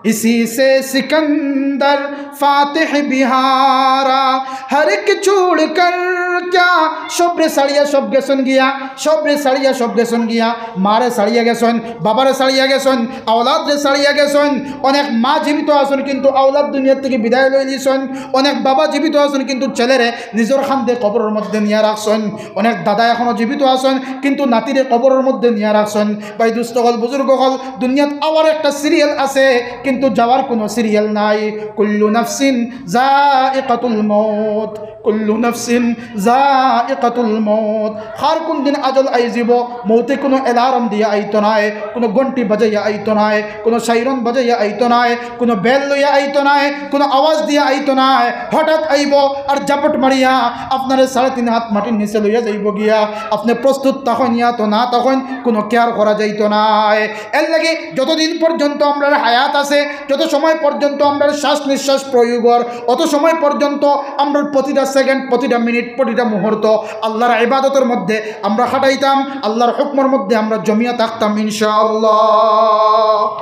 اسی سے سکندر فاتح بھی ہارا۔ ہر ایک چھوڑ کر কিয়া? সবরে ছাড়িয়া সব গেছইন গিয়া, সবরে ছাড়িয়া সব গেছইন গিয়া। মারে ছাড়িয়া গেছইন, বাবারে ছাড়িয়া গেছইন, আওলাদরে ছাড়িয়া গেছইন। অনেক মা জীবিত আছইন, কিন্তু আওলাদ দুনিয়ার থাকি বিদায় লই লিছইন। অনেক বাবা জীবিত আছইন, কিন্তু ছেলেরে নিজর কান্দে কবরর মধ্যে নিয়া রাখছইন। অনেক দাদা এখনো জীবিত আছইন, কিন্তু নাতিরে কবরর মধ্যে নিয়া রাখছইন। ভাই, দুস্ত অকল, বুজুর্গ অকল, দুনিয়াত আওয়ার একটা সিরিয়াল আছে, কিন্তু যাওয়ার কুনু সিরিয়াল নাই। কুল্লু নাফসিন যায়িকাতুল মউত, কুল্লু নাফসিন যায়িকাতুল মউত। কার কুন দিন আজল আইযিবো, মউতে কুনু অ্যালার্ম দিয়া আইতো নায়, কুনু ঘন্টি বাজাইয়া আইতো নায়, কুনু সাইরন বাজাইয়া আইতো নায়, কুনু বেল লইয়া আইতো নায়, কুনু আওয়াজ দিয়া আইতো নায়। হঠাৎ আইবো আর ঝাপট মারিয়া আপনারে সাড়ে তিন হাত মাটির নিচে লইয়া যাইবো গিয়া। আপনে প্রস্তুত থাকইন ইয়া তো না থাকইন, কুনু কেয়ার করা যাইতো নায়। এর লাগি যতদিন পর্যন্ত আমরার হায়াত আছে, যত সময় পর্যন্ত আমরার শ্বাস নিঃশ্বাস প্রয়োগ অর, অত সময় পর্যন্ত আমরার প্রতিটা সেকেন্ড, প্রতিটা মিনিট, প্রতিটা মুহূর্ত আল্লাহর ইবাদতর মধ্যে আমরা কাটাইতাম, আল্লাহর হুকুমর মধ্যে আমরা জমিয়া থাকতাম ইনশাআল্লাহ।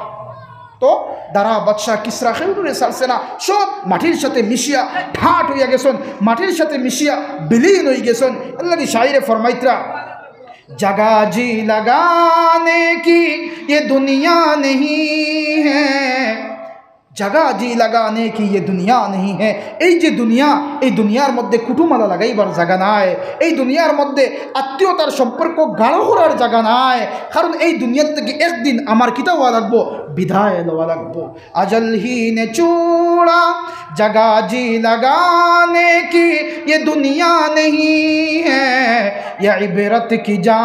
তো দারা, বাদশা, কিসরা কেউরে ছাড়ছে না, সব মাটির সাথে মিশিয়া ঠাট অইয়া গেছইন, মাটির সাথে মিশিয়া বিলীন অই গেছইন। এর লাগি শাইরে ফরমাইতরা, जगह जी लगाने की ये दुनिया नहीं है, जगह जी लगाने की ये दुनिया नहीं है। এই যে দুনিয়া, এই দুনিয়ার মধ্যে কুটুমালা লাগাইবার জাগা নাই, এই দুনিয়ার মধ্যে আত্মীয়তার সম্পর্ক গাঢ় করার জাগা নাই। কারণ এই দুনিয়ার থাকি একদিন আমার কিতা অওয়া লাগবো, বিদায় লওয়া লাগবো। अजल ही ने छोड़ा जगह जी लगाने की ये दुनिया नहीं है, ये इबरत की जा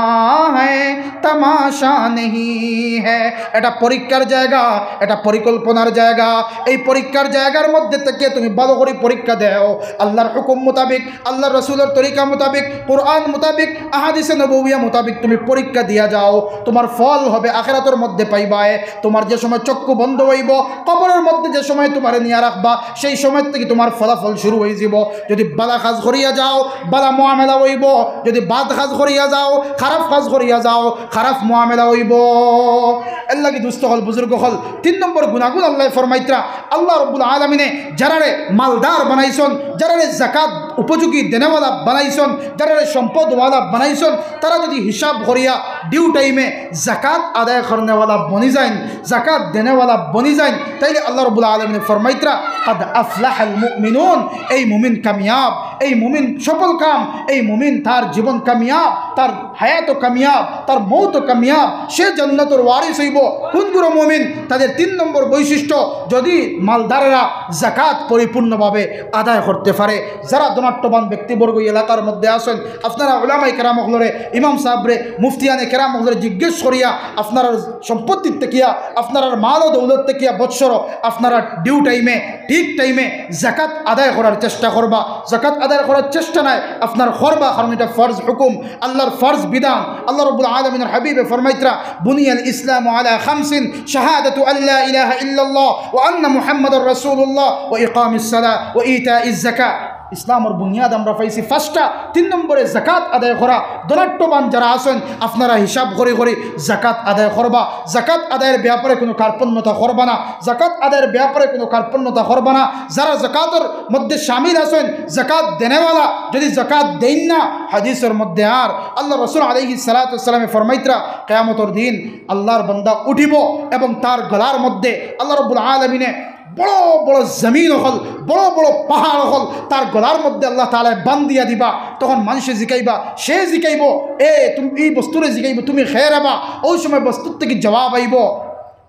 है, तमाशा नहीं है। এটা পরীক্ষার জায়গা, এটা পরিকল্পনার জায়গা। এই পরীক্ষার জায়গার মধ্যে থাকিয়া তুমি ভালো করি পরীক্ষা দেও, আল্লাহর হুকুম মোতাবেক, আল্লাহর রসুলর তরিকা মোতাবেক, কোরআন মোতাবেক, আহাদিসে নববিয়া মোতাবেক তুমি পরীক্ষা দিয়া যাও, তোমার ফল হবে আখেরাতর মধ্যে পাইবায়। তোমার যে সময় চক্ষু বন্ধ অইবো, কবরর মধ্যে যে সময় তোমারে নিয়া রাখবা, সেই সময় থাকি তোমার ফলাফল শুরু অইযিবো। যদি বালা কাজ করিয়া যাও, বালা মুআমেলা অইবো, যদি বাদ কাজ করিয়া যাও, খারাপ কাজ করিয়া যাও, খারাপ মুআমেলা অইবো। এর লাগি দুস্ত অকল, বুজুর্গ অকল, তিন নম্বর গুনাগুন আল্লায় ফরমাইতরা, আল্লাহ রব্বুল আলামিনে যারারে মালদার বানাইছইন, যারারে জাকাত উপযোগী দেনেওয়ালা বানাইছইন, যারারে সম্পদওয়ালা বানাইছইন, তারা যদি হিসাব করিয়া ডিউ টাইমে জাকাত আদায় করনেওয়ালা বনি যাইন, জাকাত দেনেওয়ালা বনি যাইন, তাইলে আল্লাহ রব্বুল আলামিনে ফরমাইতরা, "কাদ আফলাহাল মুমিনুন", এই মুমিন কামিয়াব, এই মুমিন সফল কাম, এই মুমিন তার জীবন কামিয়াব, তার হায়াতও কামিয়াব, তার মৌতও কামিয়াব। সে জান্নাতর ওয়ারিস অইবো। কুনগুলো মুমিন? তাদের তিন নম্বর বৈশিষ্ট্য, যদি মালদারেরা জাকাত পরিপূর্ণভাবে আদায় করতে পারে। যারা ধনাঢ্যবান ব্যক্তিবর্গ এই এলাকার মধ্যে আছইন, আপনারা উলামায়ে কেরাম অকলরে, ইমাম সাহেবরে, মুফতিয়ানে কেরাম অকলরে জিজ্ঞেস করিয়া আপনারার সম্পত্তির থাকিয়া, আপনারার মাল ও দৌলত থাকিয়া বৎসর আপনারা ডিউ টাইমে, ঠিক টাইমে জাকাত আদায় করার চেষ্টা করবা। জাকাত আদায় করার চেষ্টা নায়, আপনার করবা, কারণ এটা ফরজ হুকুম, আল্লাহর ফরজ বিধান। আল্লাহ রব্বুল আলামিনের হাবিবে ফরমাইতরা, "বুনিয়াল ইসলামু আলা খামসিন, শাহাদাতু আল্লা ইলাহা ইল্লাল্লাহ ওয়া আন্না মুহাম্মাদার রাসূলুল্লাহ ওয়া ইকামিস সালাহ ওয়া ইতাইজ যাকাহ।" ইসলামর বুনিয়াদ আমরা পাইছি পাঁচটা। তিন নম্বরে জাকাত আদায় করা। ধনাঢ্যবান যারা আছইন, আপনারা হিসাব করি করি জাকাত আদায় করবা। জাকাত আদায়ের ব্যাপারে কুনু কার্পণ্যতা করবা না, জাকাত আদায়ের ব্যাপারে কুনু কার্পণ্যতা করবা না। যারা জাকাতর মধ্যে শামিল আছইন, জাকাত দেনেওয়ালা, যদি জাকাত দেইন না, হাদিসর মধ্যে আর আল্লাহ রসুল আলাইহিস সালাতু ওয়াস সালামে ফরমাইতরা, কিয়ামতর দিন আল্লাহর বান্দা উঠিবো এবং তার গলার মধ্যে আল্লাহ রব্বুল আলামিনে বড় বড় জমিন অকল, বড় বড় পাহাড় অকল তার গলার মধ্যে আল্লাহ তাআলায় বান্ধিয়া দিবা। তখন মানষে জিকাইবা, সে জিকাইবো, এ, তুমি, এই বস্তুরে জিকাইবো, "তুমি কে রেবা?" ওই সময় বস্তুর থাকি জবাব আইবো,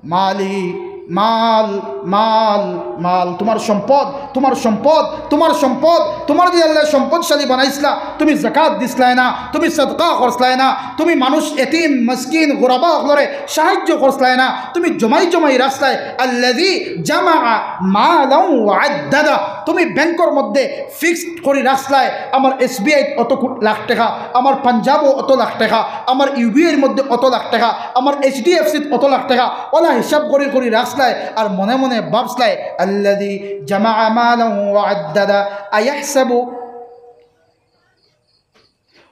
"মালি, মাল, মাল, মাল, তোমার সম্পদ, তোমার সম্পদ, তোমার সম্পদ, তোমারে যে আল্লায় সম্পদশালী বানাইছলা, তুমি জাকাত দিছলায় না, তুমি সদকা করছলায় না, তুমি মানুষ এতিম, মিসকিন, গুরাবা অকলরে সাহায্য করছলায় না, তুমি জমাই জমাই রাখছলায়।" আল্লাযী জামাআ মালান ওয়া আদ্দাদা, তুমি ব্যাংকর মধ্যে ফিক্সড করি রাখছলায়, আমার এসবিআইত অত কো-, লাখ টেকা, আমার পাঞ্জাবো অত লাখ টেকা, আমার ইউবিআইর মধ্যে অত লাখ টেকা, আমার এইচডিএফসিত অত লাখ টেকা, অলা হিসাব করি করি রাখছলায়, আর মনে মনে ভাবছলায়, "আল্লাযী জামাআ মালান ওয়া আদ্দাদা, আয়াহসাবু,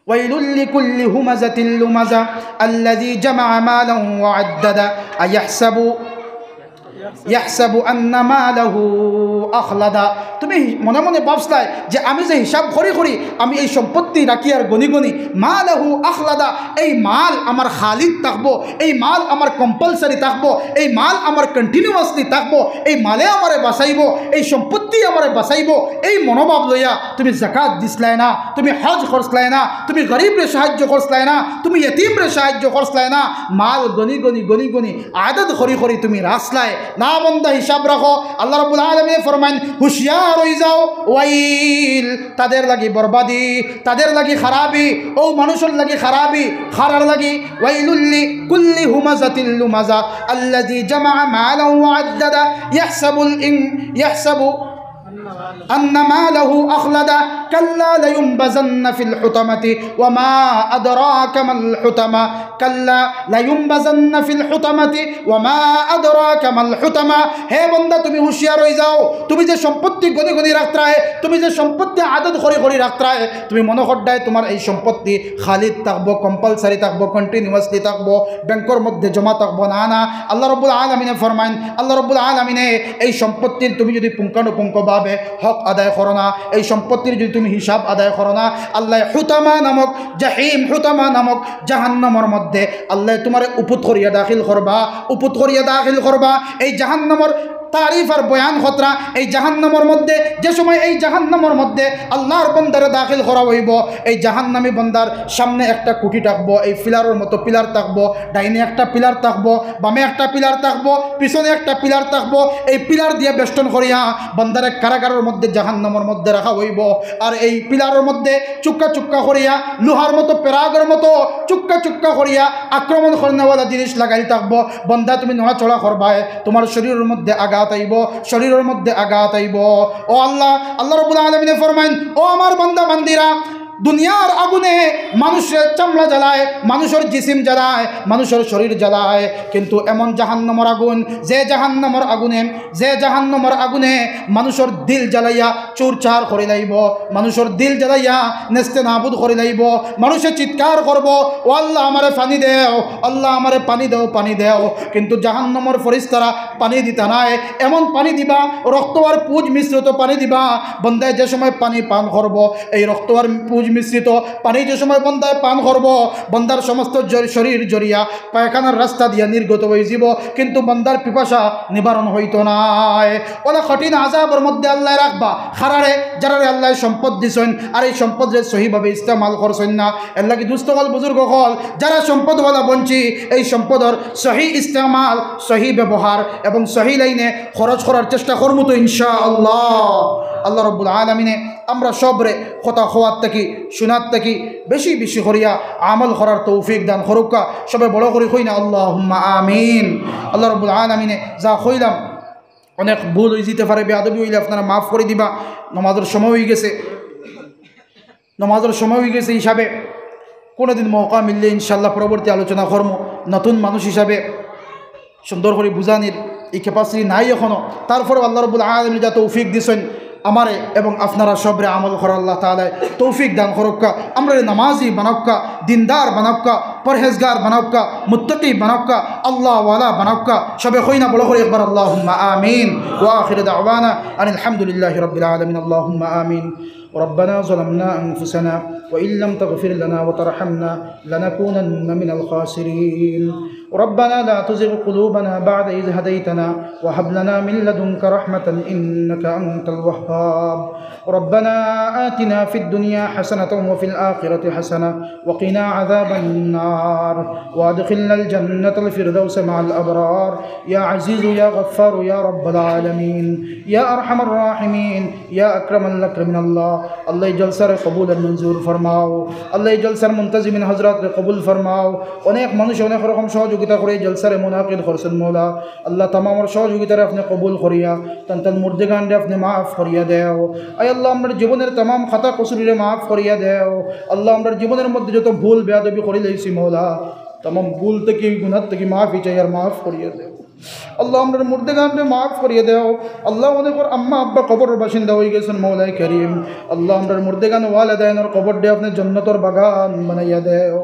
ওয়াইলুল লিকুল্লি হুমাযাতিল লুমাযা, আল্লাযী জামাআ মালান ওয়া আদ্দাদা, আয়াহসাবু ইয়াহসাবু আন্না মালাহু আখলাদা। তুমি মনে মনে ভাবছলায় যে আমি যে হিসাব করি করি আমি এই সম্পত্তি রাখিয়ার গনি গনি, মালাহু আখলাদা, এই মাল আমার খালিদ থাকবো, এই মাল আমার কম্পালসারি থাকবো, এই মাল আমার কন্টিনিউয়াসলি থাকবো, এই মালে আমারে বাঁচাইবো, এই সম্পত্তি আমারে বাঁচাইবো, এই মনোভাব লইয়া তুমি জাকাত দিছলায় না, তুমি হজ করছলায় না, তুমি গরিবরে সাহায্য করছলায় না, তুমি এতিমরে সাহায্য করছলায় না। মাল গনি গনি গনি গনি আদদ করি করি তুমি রাখছলায় না। বন্দা, হিসাব রাখো। আল্লাহ রাব্বুল আলামিনে ফরমাইন, হুঁশিয়ার অই যাও, ওয়াইল, তাদের লাগি বরবাদি, তাদের লাগি খারাপি, অউ মানুষর লাগি খারাপি। কারার লাগি? ওয়াইলুল লিকুল্লি হুমাযাতিল লুমাযা, আল্লাযী জামাআ মালান ওয়া আদ্দাদা, ইয়াহসাবুল ইন-, ইয়াহসাবু আন্না মালাহু আখলাদা, কাল্লা লায়ুনবাযান্না ফিল হুতামাতি, ওয়া মা আদরাকা মাল হুতামা, কাল্লা লায়ুনবাযান্না ফিল হুতামাতি, ওয়া মা আদরাকা মাল হুতামা। হে বন্দা, তুমি হুঁশিয়ার অই যাও। তুমি যে সম্পত্তি গনি গনি রাখতরায়, তুমি যে সম্পত্তি আদদ করি করি রাখতরায়, তুমি মনো কররায় তুমার এই সম্পত্তি খালিদ থাকবো, কম্পালসারি থাকবো, কন্টিনিউয়াসলি থাকবো, ব্যাংকর মধ্যে জমা থাকবো। না, না, আল্লাহ রাব্বুল আলামিনে ফরমাইন, আল্লাহ রাব্বুল আলামিনে এই সম্পত্তির তুমি যদি পুঙ্খানুপুঙ্খভাবে হক আদায় করো না, এই সম্পত্তির যদি তুমি হিসাব আদায় করো না, আল্লায় হুতামা নামক জাহিম, হুতামা নামক জাহান্নামর মধ্যে আল্লায় তুমারে উপুত করিয়া দাখিল করবা, উপুত করিয়া দাখিল করবা। এই জাহান্নামর তারিফ আর বয়ান করতরা, এই জাহান্নামর মধ্যে, যে সময় এই জাহান্নামর মধ্যে আল্লাহর বন্দারে দাখিল করা অইবো, এই জাহান্নামী বন্দার সামনে একটা কুটি থাকবো, এই পিলারর মতো পিলার থাকবো, ডাইনে একটা পিলার থাকবো, বামে একটা পিলার থাকবো, পিছনে একটা পিলার থাকবো। এই পিলার দিয়া বেষ্টন করিয়া বন্দারে কারাগারর মধ্যে, জাহান্নামর মধ্যে রাখা অইবো। আর এই পিলারর মধ্যে চুক্কা চুক্কা করিয়া, লোহার মতো, পেরাগর মতো চুক্কা চুক্কা করিয়া আক্রমণ করনেওয়ালা জিনিস লাগাইল থাকবো। বন্দা, তুমি নড়াচড়া করবায়, তুমার শরীরর মধ্যে আঘাত আইবো, শরীরর মধ্যে আঘাত আইবো। ও আল্লাহ, আল্লাহ রাব্বুল আলামিনে ফরমাইন, ও আমার বান্দা বান্দিরা, দুনিয়ার আগুনে মানুষর চামড়া জ্বালায়, মানুষর জিসিম জ্বালায়, মানুষর শরীর জ্বালায়, কিন্তু এমন জাহান্নামর আগুন, যে জাহান্নামর আগুনে, যে জাহান্নামর আগুনে মানুষর দিল জ্বালাইয়া চুরচার করি লাইবো, মানুষর দিল জ্বালাইয়া নেস্তে নাবুদ করি লাইবো। মানুষে চিৎকার করবো, "ও আল্লাহ, আমারে পানি দেও, আল্লাহ, আমারে পানি দেও, পানি দেও।" কিন্তু জাহান্নামর ফিরিস্তারা পানি দিতা নায়, এমন পানি দিবা, রক্ত আর পুজ মিশ্রিত পানি দিবা। বন্দায় যে সময় পানি পান করবো, এই রক্ত আর পুজ মিশ্রিত পানি যে সময় বন্দায় পান করবো, বন্দার সমস্ত জর-, শরীর জ্বরিয়া পায়খানার রাস্তা দিয়া নির্গত অইযিবো, কিন্তু বন্দার পিপাসা নিবারণ অইতো নায়। অলা কঠিন আযাবর মধ্যে আল্লায় রাখবা কারারে? যারারে আল্লায় সম্পদ দিছইন, আর এই সম্পদরে সহিভাবে ইস্তেমাল করছইন না। এরলাগি দুস্ত অকল, বুজুর্গ অকল, যারা সম্পদওয়ালা বনছি, এই সম্পদর সহি ইস্তেমাল, সহি ব্যবহার এবং সহি লাইনে খরচ করার চেষ্টা করমু তো ইনশাআল্লাহ। আল্লাহ রাব্বুল আলামিনে আমরা সবরে কথা কওয়ার থাকি, শুনার থাকি বেশি বেশি করিয়া আমল করার তৌফিক দান করউক্কা। সবে বড় করি কই না, আল্লাহুম্মা আমিন। আল্লাহ রাব্বুল আলামিনে যা কইলাম, অনেক ভুল অইযিতে পারে, বেয়াদবি অইলে আপনারা মাফ করি দিবা। নমাজর সময় অইগেছে, নমাজর সময় অইগেছে হিসাবে কুনুদিন মওকা মিললে ইনশাআল্লাহ পরবর্তী আলোচনা করমু। নতুন মানুষ হিসাবে সুন্দর করি বুঝানির ই capacity নাই অখনো, তারপরেও আল্লাহ রাব্বুল আলামিন যা তৌফিক দিছইন আমারে এবং আপনারা সবরে আমল করার, আল্লাহ তাআলায় তৌফিক দান করউক্কা, আমরারে নামাজি বানাউক্কা, দিনদার বানাউক্কা, পরহেজগার বানাউক্কা, মুত্তাকি বানাউক্কা, আল্লাহওয়ালা বানাউক্কা। সবে কই না বড় করি একবার, আল্লাহুম্মা আমিন। ওয়া আখিরু দাওয়ানা আনিল হামদুলিল্লাহি রাব্বিল আলামিন। আল্লাহুম্মা আমিন। ربنا ظلمنا أنفسنا وإن لم تغفر لنا وترحمنا لنكونن من الخاسرين. ربنا لا تزغ قلوبنا بعد إذ هديتنا وهب لنا من لدنك رحمة إنك أنت الوهاب. ربنا آتنا في الدنيا حسنة وفي الآخرة حسنة وقنا عذاب النار وأدخلنا الجنة الفردوس مع الأبرار. يا عزيز يا غفار يا رب العالمين يا أرحم الراحمين يا أكرم الأكرمين. আল্লাহ, আল্লাহ, এই জলসারে কবুল আর মঞ্জুর ফরমাও। আল্লাহ, এই জলসার মুন্তাজিমিন হযরতরে কবুল ফরমাও। অনেক মানুষ অনেক রকম সহযোগিতা করি এই জলসারে মুনাকিদ করছইন মওলা। আল্লাহ, তামামর সহযোগিতারে আপনে কবুল করিয়া, তান তান মুর্দেগানরে আপনে মাফ করিয়া দেও। আয় আল্লাহ, আমরার জীবনর তামাম খাতা কসুরিরে মাফ করিয়া দেও। আল্লাহ, আমরার জীবনর মধ্যে যত ভুল বেয়াদবি করি লাইছি মওলা, তামাম ভুল থাকি, গুনাহ থাকি মাফি চাই আর মাফ করিয়া দেও। আল্লাহ, আমরার মুর্দেগানরে মাফ করিয়া দেও। আল্লাহ, অনেকর আম্মা আব্বা কবরর বাসিন্দা অইগেছইন, মওলায় করিম। আল্লাহ, আমরার মুর্দেগান ওয়ালিদাইনর কবররে আপনে জন্নতর বাগান বানাইয়া দেও।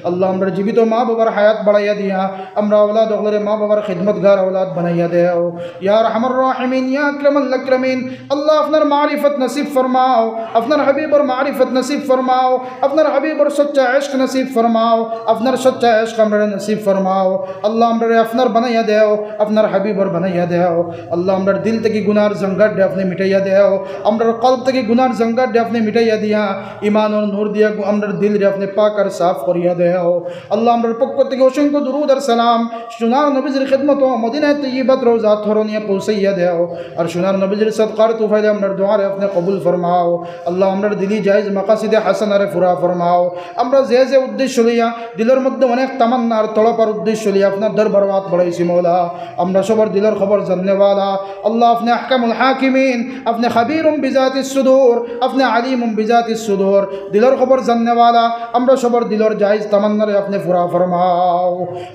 আল্লাহ, আমরার জীবিত মা বাবার হায়াত বাড়াইয়া দিয়া, আমরার আওলাদ অকলরে মা বাবার খিদমতগার আওলাদ বানাইয়া দেও। ইয়া আরহামার রাহিমিন, ইয়া আকরামাল আকরামিন, আল্লাহ, আপনার মারিফত নসিব ফরমাও, আপনার হাবিবর মারিফত নসিব ফরমাও, আপনার হাবিবর সচ্চা ইশক নসিব ফরমাও, আপনার সচ্চা ইশক আমরারে নসিব ফরমাও। আল্লাহ, আমরারে আপনার বানাইয়া দেও, আপনার হাবিবর বানাইয়া দেও। আল্লাহ, আমরার দিল থাকি গুনার জঙ্গাররে আপনে মিটাইয়া দেও, আমরার কলব থাকি গুনার জঙ্গাররে আপনে মিটাইয়া দিয়া, ইমানর নূর দিয়া গু-, আমরার দিলরে আপনে পাক আর সাফ করিয়া দেও। আল্লাহ, আমরার পক্ষ থাকি অসংখ্য দুরুদ আর সালাম সোনার নবীজির খিদমতো মদিনায়ে তৈয়্যিবাত রওজা তহরো নিয়া পৌঁছাইয়া দেও। আর সোনার নবীজির সদকার তুফাইলে আমরার দোয়ারে আপনে কবুল ফরমাও। আল্লাহ, আমরার দিলি জায়েজ মাকাসিদে হাসানারে পুরা ফরমাও। আমরা যে যে উদ্দেশ্য লইয়া, দিলর মধ্যে অনেক তামান্না আর তড়প আর উদ্দেশ্য লইয়া আপনার দরবারো আত বাড়াইছি মওলা, আমরা সবর দিলর খবর জাননেওয়ালা। আল্লাহ, আপনে আহকামুল হাকিমিন, আপনে খাবীরুম বিজাতিস সুদূর, আপনে আলিমুম বিজাতিস সুদূর, দিলর খবর জাননেওয়ালা। আমরা সবর দিলর জায়েজ তামান্নারে আপনে পুরা ফরমাও।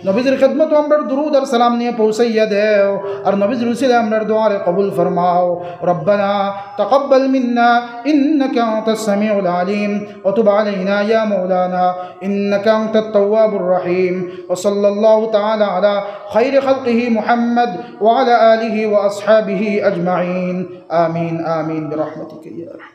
নবীজির খিদমতো আমরার দুরুদ আর সালাম নিয়া পৌঁছাইয়া দেও, আর নবীজির উসিলায় আমরার দোয়ারে কবুল ফরমাও। ربنا تقبل منا إنك أنت السميع العليم وتب علينا يا مولانا إنك أنت التواب الرحيم. وصلى الله تعالى على خير خلقه محمد وعلى آله وأصحابه أجمعين. آمين، آمين، برحمتك يا أرحم